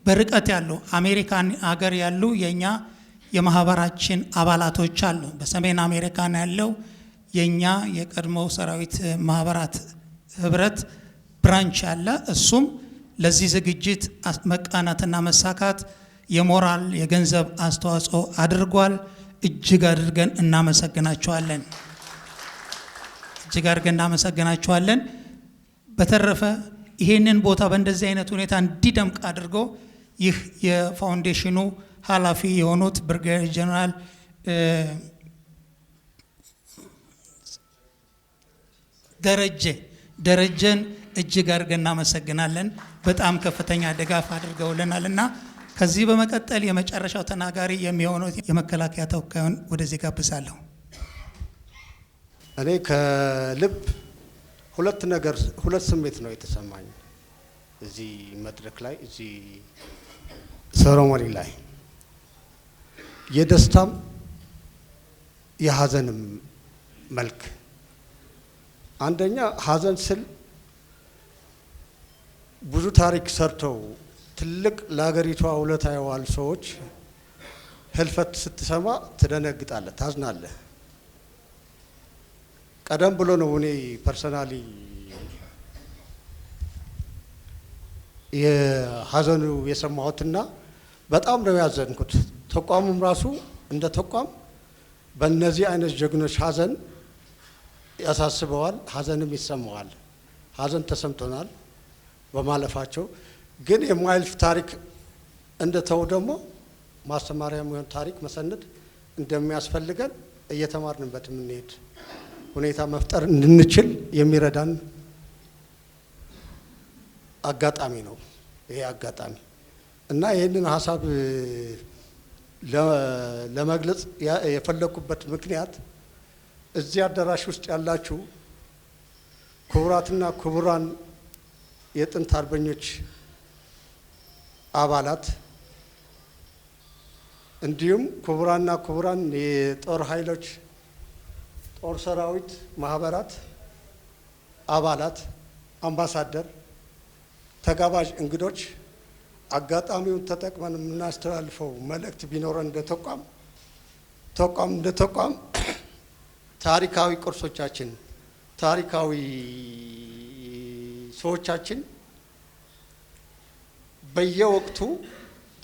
በርቀት ያሉ አሜሪካን አገር ያሉ የኛ የማህበራችን አባላቶች አሉ። በሰሜን አሜሪካን ያለው የኛ የቀድሞ ሰራዊት ማህበራት ህብረት branch አለ። እሱም ለዚህ ዝግጅት መቃናትና መሳካት የሞራል የገንዘብ አስተዋጽኦ አድርጓል። እጅግ አድርገን እናመሰግናቸዋለን። እጅግ አድርገን እናመሰግናቸዋለን። በተረፈ ይሄንን ቦታ በእንደዚህ አይነት ሁኔታ እንዲደምቅ አድርጎ ይህ የፋውንዴሽኑ ኃላፊ የሆኑት ብርጋዴር ጀነራል ደረጀን እጅግ አድርገን እናመሰግናለን። በጣም ከፍተኛ ድጋፍ አድርገውልናልና ከዚህ በመቀጠል የመጨረሻው ተናጋሪ የሚሆኑት የመከላከያ ተወካዩን ወደዚህ ጋብዛለሁ። እኔ ከልብ ሁለት ነገር ሁለት ስሜት ነው የተሰማኝ እዚህ መድረክ ላይ፣ እዚህ ceremony ላይ፣ የደስታም የሀዘንም መልክ። አንደኛ ሀዘን ስል ብዙ ታሪክ ሰርተው ትልቅ ለሀገሪቷ ውለታ የዋሉ ሰዎች ህልፈት ስትሰማ ትደነግጣለህ፣ ታዝናለህ። ቀደም ብሎ ነው እኔ personally የሀዘኑ የሰማሁትና በጣም ነው ያዘንኩት። ተቋሙም ራሱ እንደ ተቋም በእነዚህ አይነት ጀግኖች ሀዘን ያሳስበዋል፣ ሀዘንም ይሰማዋል። ሀዘን ተሰምቶናል በማለፋቸው። ግን የማያልፍ ታሪክ እንደተው ደግሞ ማስተማሪያ የሚሆን ታሪክ መሰነድ እንደሚያስፈልገን እየተማርንበት የምንሄድ ሁኔታ መፍጠር እንድንችል የሚረዳን አጋጣሚ ነው ይሄ አጋጣሚ። እና ይህንን ሀሳብ ለመግለጽ የፈለኩበት ምክንያት እዚህ አዳራሽ ውስጥ ያላችሁ ክቡራትና ክቡራን የጥንት አርበኞች አባላት እንዲሁም ክቡራና ክቡራን የጦር ኃይሎች ጦር ሰራዊት ማህበራት አባላት፣ አምባሳደር፣ ተጋባዥ እንግዶች አጋጣሚውን ተጠቅመን የምናስተላልፈው መልእክት ቢኖረን እንደ ተቋም እንደ ተቋም ታሪካዊ ቅርሶቻችን፣ ታሪካዊ ሰዎቻችን በየወቅቱ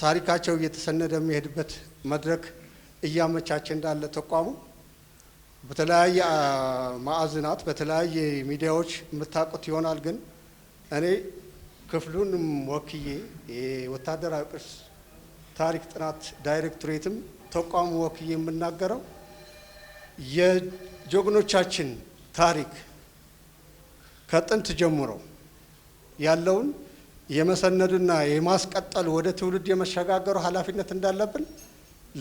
ታሪካቸው እየተሰነደ የሚሄድበት መድረክ እያመቻቸ እንዳለ ተቋሙ በተለያየ ማዕዝናት በተለያየ ሚዲያዎች የምታውቁት ይሆናል። ግን እኔ ክፍሉንም ወክዬ የወታደራዊ ቅርስ ታሪክ ጥናት ዳይሬክቶሬትም ተቋሙ ወክዬ የምናገረው የጀግኖቻችን ታሪክ ከጥንት ጀምሮ ያለውን የመሰነድና የማስቀጠል ወደ ትውልድ የመሸጋገሩ ኃላፊነት እንዳለብን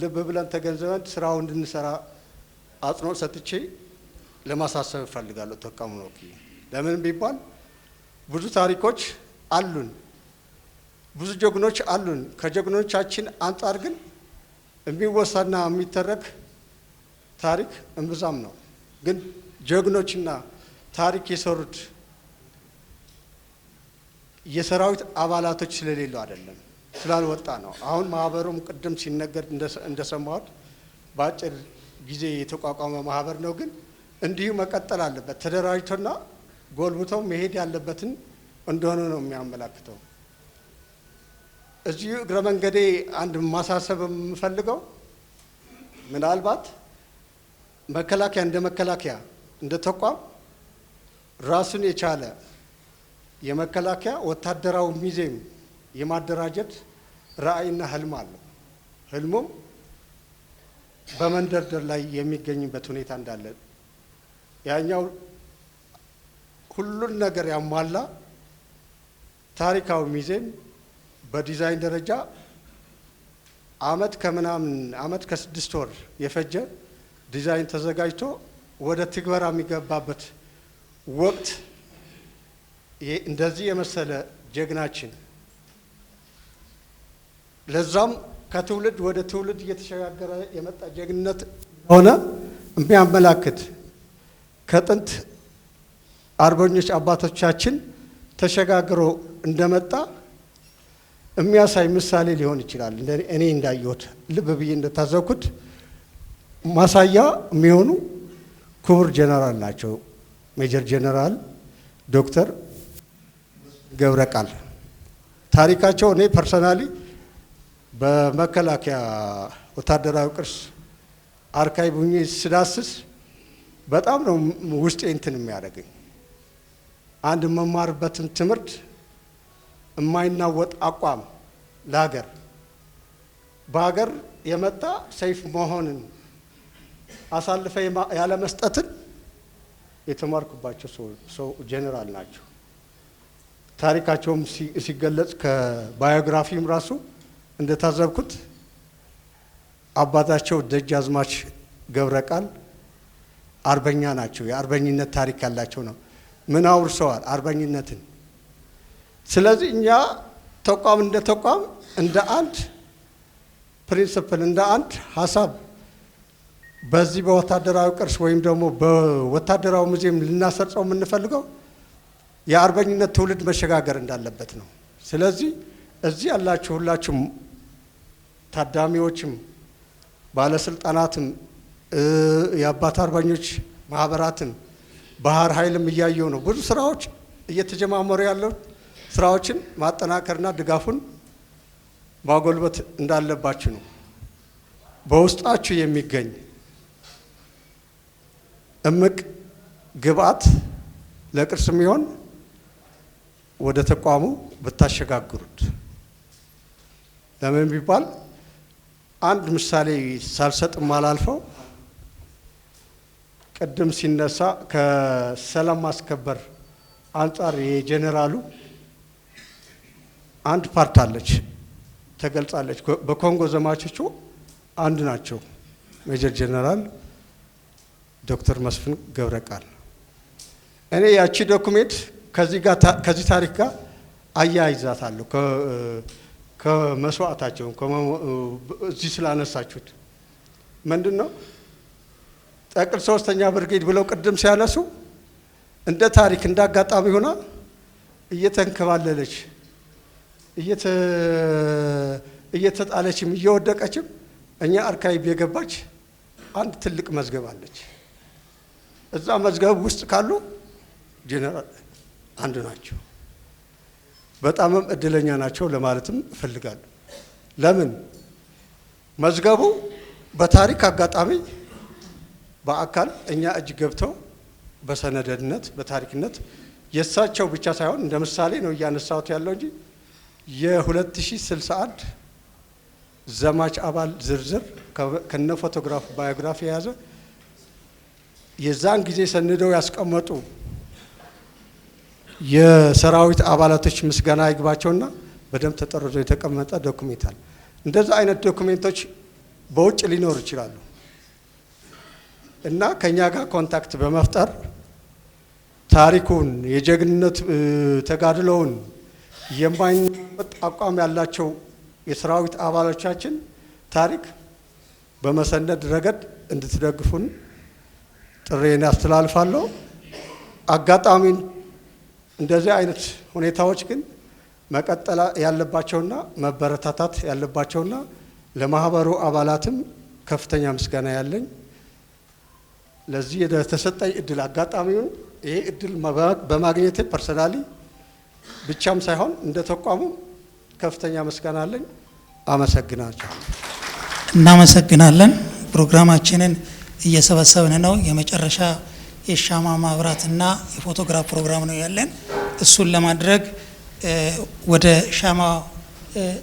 ልብ ብለን ተገንዝበን ስራውን እንድንሰራ አጽንኦት ሰጥቼ ለማሳሰብ እፈልጋለሁ። ተቋሙን ወክዬ ለምን ቢባል ብዙ ታሪኮች አሉን፣ ብዙ ጀግኖች አሉን። ከጀግኖቻችን አንጻር ግን የሚወሳና የሚተረክ ታሪክ እምብዛም ነው። ግን ጀግኖችና ታሪክ የሰሩት የሰራዊት አባላቶች ስለሌሉ አይደለም፣ ስላልወጣ ነው። አሁን ማህበሩም ቅድም ሲነገር እንደሰማሁት በአጭር ጊዜ የተቋቋመ ማህበር ነው። ግን እንዲሁ መቀጠል አለበት። ተደራጅቶና ጎልብቶ መሄድ ያለበትን እንደሆነ ነው የሚያመላክተው። እዚሁ እግረ መንገዴ አንድ ማሳሰብ የምፈልገው ምናልባት መከላከያ እንደ መከላከያ እንደ ተቋም ራሱን የቻለ የመከላከያ ወታደራዊ ሙዚየም የማደራጀት ራዕይና ህልም አለው። ህልሙም በመንደርደር ላይ የሚገኝበት ሁኔታ እንዳለ ያኛው ሁሉን ነገር ያሟላ ታሪካዊ ሙዚየም በዲዛይን ደረጃ አመት ከምናምን አመት ከ6 ወር የፈጀ ዲዛይን ተዘጋጅቶ ወደ ትግበራ የሚገባበት ወቅት እንደዚህ የመሰለ ጀግናችን ለዛም ከትውልድ ወደ ትውልድ እየተሸጋገረ የመጣ ጀግንነት ሆነ የሚያመላክት ከጥንት አርበኞች አባቶቻችን ተሸጋግሮ እንደመጣ የሚያሳይ ምሳሌ ሊሆን ይችላል። እኔ እንዳየሁት ልብ ብዬ እንደታዘብኩት ማሳያ የሚሆኑ ክቡር ጀነራል ናቸው። ሜጀር ጀነራል ዶክተር ገብረቃል ታሪካቸው እኔ personally በመከላከያ ወታደራዊ ቅርስ archive ሁኜ ስዳስስ በጣም ነው ውስጤ እንትን የሚያደርገኝ። አንድ መማርበትን ትምህርት የማይናወጥ አቋም ለሀገር በሀገር የመጣ ሰይፍ መሆንን አሳልፈ ያለ መስጠትን የተማርኩባቸው ሰው ጀነራል ናቸው። ታሪካቸውም ሲገለጽ ከባዮግራፊም ራሱ እንደታዘብኩት አባታቸው ደጃዝማች ገብረቃል አርበኛ ናቸው። የአርበኝነት ታሪክ ያላቸው ነው። ምን አውርሰዋል? አርበኝነትን። ስለዚህ እኛ ተቋም እንደ ተቋም እንደ አንድ principle እንደ አንድ ሀሳብ በዚህ በወታደራዊ ቅርስ ወይም ደግሞ በወታደራዊ ሙዚየም ልናሰርጸው የምንፈልገው የአርበኝነት ትውልድ መሸጋገር እንዳለበት ነው። ስለዚህ እዚህ ያላችሁ ሁላችሁም ታዳሚዎችም ባለስልጣናትም የአባት አርበኞች ማህበራትም ባህር ኃይልም እያየው ነው። ብዙ ስራዎች እየተጀማመሩ ያለው ስራዎችን ማጠናከርና ድጋፉን ማጎልበት እንዳለባችሁ ነው። በውስጣችሁ የሚገኝ እምቅ ግብአት ለቅርስ የሚሆን ወደ ተቋሙ ብታሸጋግሩት። ለምን ቢባል አንድ ምሳሌ ሳልሰጥ ማላልፈው ቅድም ሲነሳ ከሰላም ማስከበር አንጻር የጀነራሉ አንድ part አለች ተገልጻለች። በኮንጎ ዘማቾቹ አንዱ ናቸው ሜጀር ጀነራል ዶክተር መስፍን ገብረቃል። እኔ ያቺ document ከዚህ ታሪክ ጋር አያይዛታለሁ። ከመስዋዕታቸው እዚህ ስላነሳችሁት ምንድነው ጠቅል 3ኛ ብርጌድ ብለው ቅድም ሲያነሱ እንደ ታሪክ እንዳጋጣሚ ሆና እየተንከባለለች እየተጣለችም እየወደቀችም እኛ archive የገባች አንድ ትልቅ መዝገብ አለች። እዛ መዝገብ ውስጥ ካሉ ጀነራል አንዱ ናቸው። በጣምም እድለኛ ናቸው ለማለትም እፈልጋለሁ። ለምን መዝገቡ በታሪክ አጋጣሚ በአካል እኛ እጅ ገብተው በሰነድነት በታሪክነት የሳቸው ብቻ ሳይሆን እንደ ምሳሌ ነው እያነሳሁት ያለው እንጂ የ2061 ዘማች አባል ዝርዝር ከነ ፎቶግራፍ biography የያዘ የዛን ጊዜ ሰንደው ያስቀመጡ የሰራዊት አባላቶች ምስጋና ይግባቸውና በደንብ ተጠርዞ የተቀመጠ document አለ። እንደዛ አይነት document ኦች በውጭ ሊኖሩ ይችላሉ እና ከኛ ጋር contact በመፍጠር ታሪኩን፣ የጀግንነት ተጋድሎውን፣ የማይናወጥ አቋም ያላቸው የሰራዊት አባሎቻችን ታሪክ በመሰነድ ረገድ እንድትደግፉን ጥሪዬን አስተላልፋለሁ። አጋጣሚ እንደዚህ አይነት ሁኔታዎች ግን መቀጠል ያለባቸውና መበረታታት ያለባቸውና ለማህበሩ አባላትም ከፍተኛ ምስጋና ያለኝ ለዚህ የተሰጠኝ እድል፣ አጋጣሚውን ይሄ እድል በማግኘቴ personally ብቻም ሳይሆን እንደ ተቋሙ ከፍተኛ ምስጋና አለኝ። አመሰግናለሁ። እናመሰግናለን። ፕሮግራማችንን እየሰበሰብን ነው። የመጨረሻ የሻማ ማብራትና የፎቶግራፍ ፕሮግራም ነው ያለን። እሱን ለማድረግ ወደ ሻማ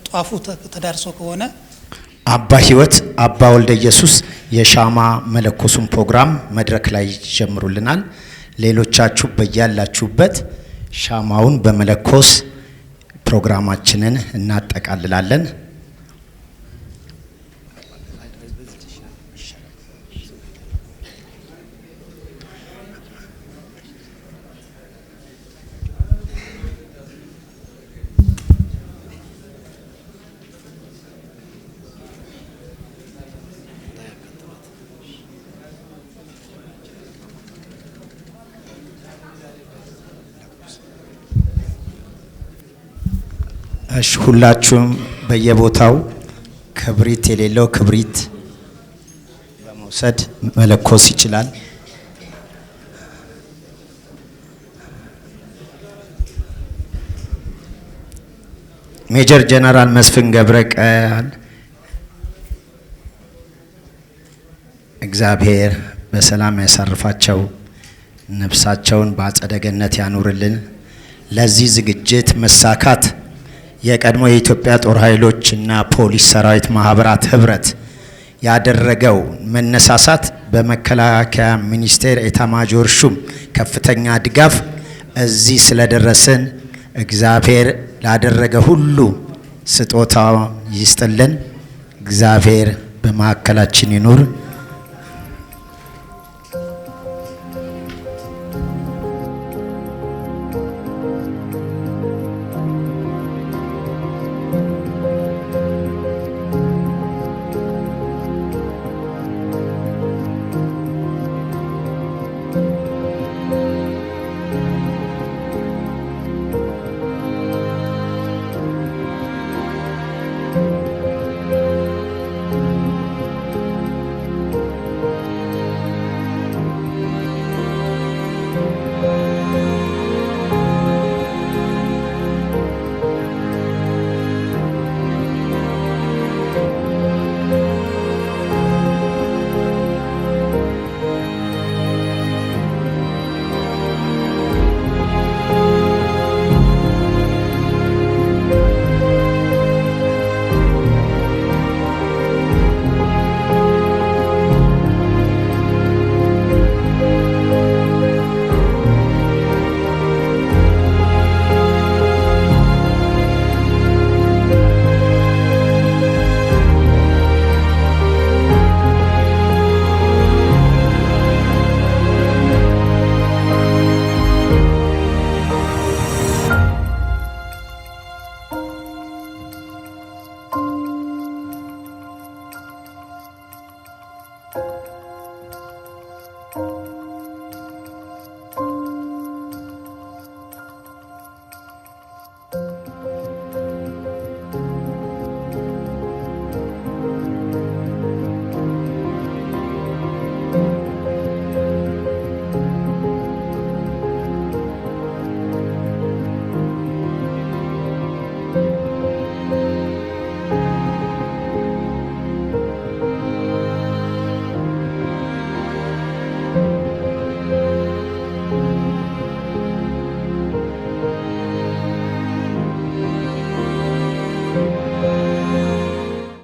ጧፉ ተዳርሶ ከሆነ አባ ህይወት፣ አባ ወልደ ኢየሱስ የሻማ መለኮሱን ፕሮግራም መድረክ ላይ ይጀምሩልናል። ሌሎቻችሁ በያላችሁበት ሻማውን በመለኮስ ፕሮግራማችንን እናጠቃልላለን። እሺ፣ ሁላችሁም በየቦታው ክብሪት የሌለው ክብሪት በመውሰድ መለኮስ ይችላል። ሜጀር ጀነራል መስፍን ገብረ ቃል እግዚአብሔር በሰላም ያሳርፋቸው፣ ነፍሳቸውን በአጸደ ገነት ያኑርልን። ለዚህ ዝግጅት መሳካት የቀድሞ የኢትዮጵያ ጦር ኃይሎች እና ፖሊስ ሰራዊት ማህበራት ህብረት ያደረገው መነሳሳት በመከላከያ ሚኒስቴር ኤታማዦር ሹም ከፍተኛ ድጋፍ እዚህ ስለደረስን እግዚአብሔር ላደረገ ሁሉ ስጦታ ይስጥልን። እግዚአብሔር በመካከላችን ይኑር።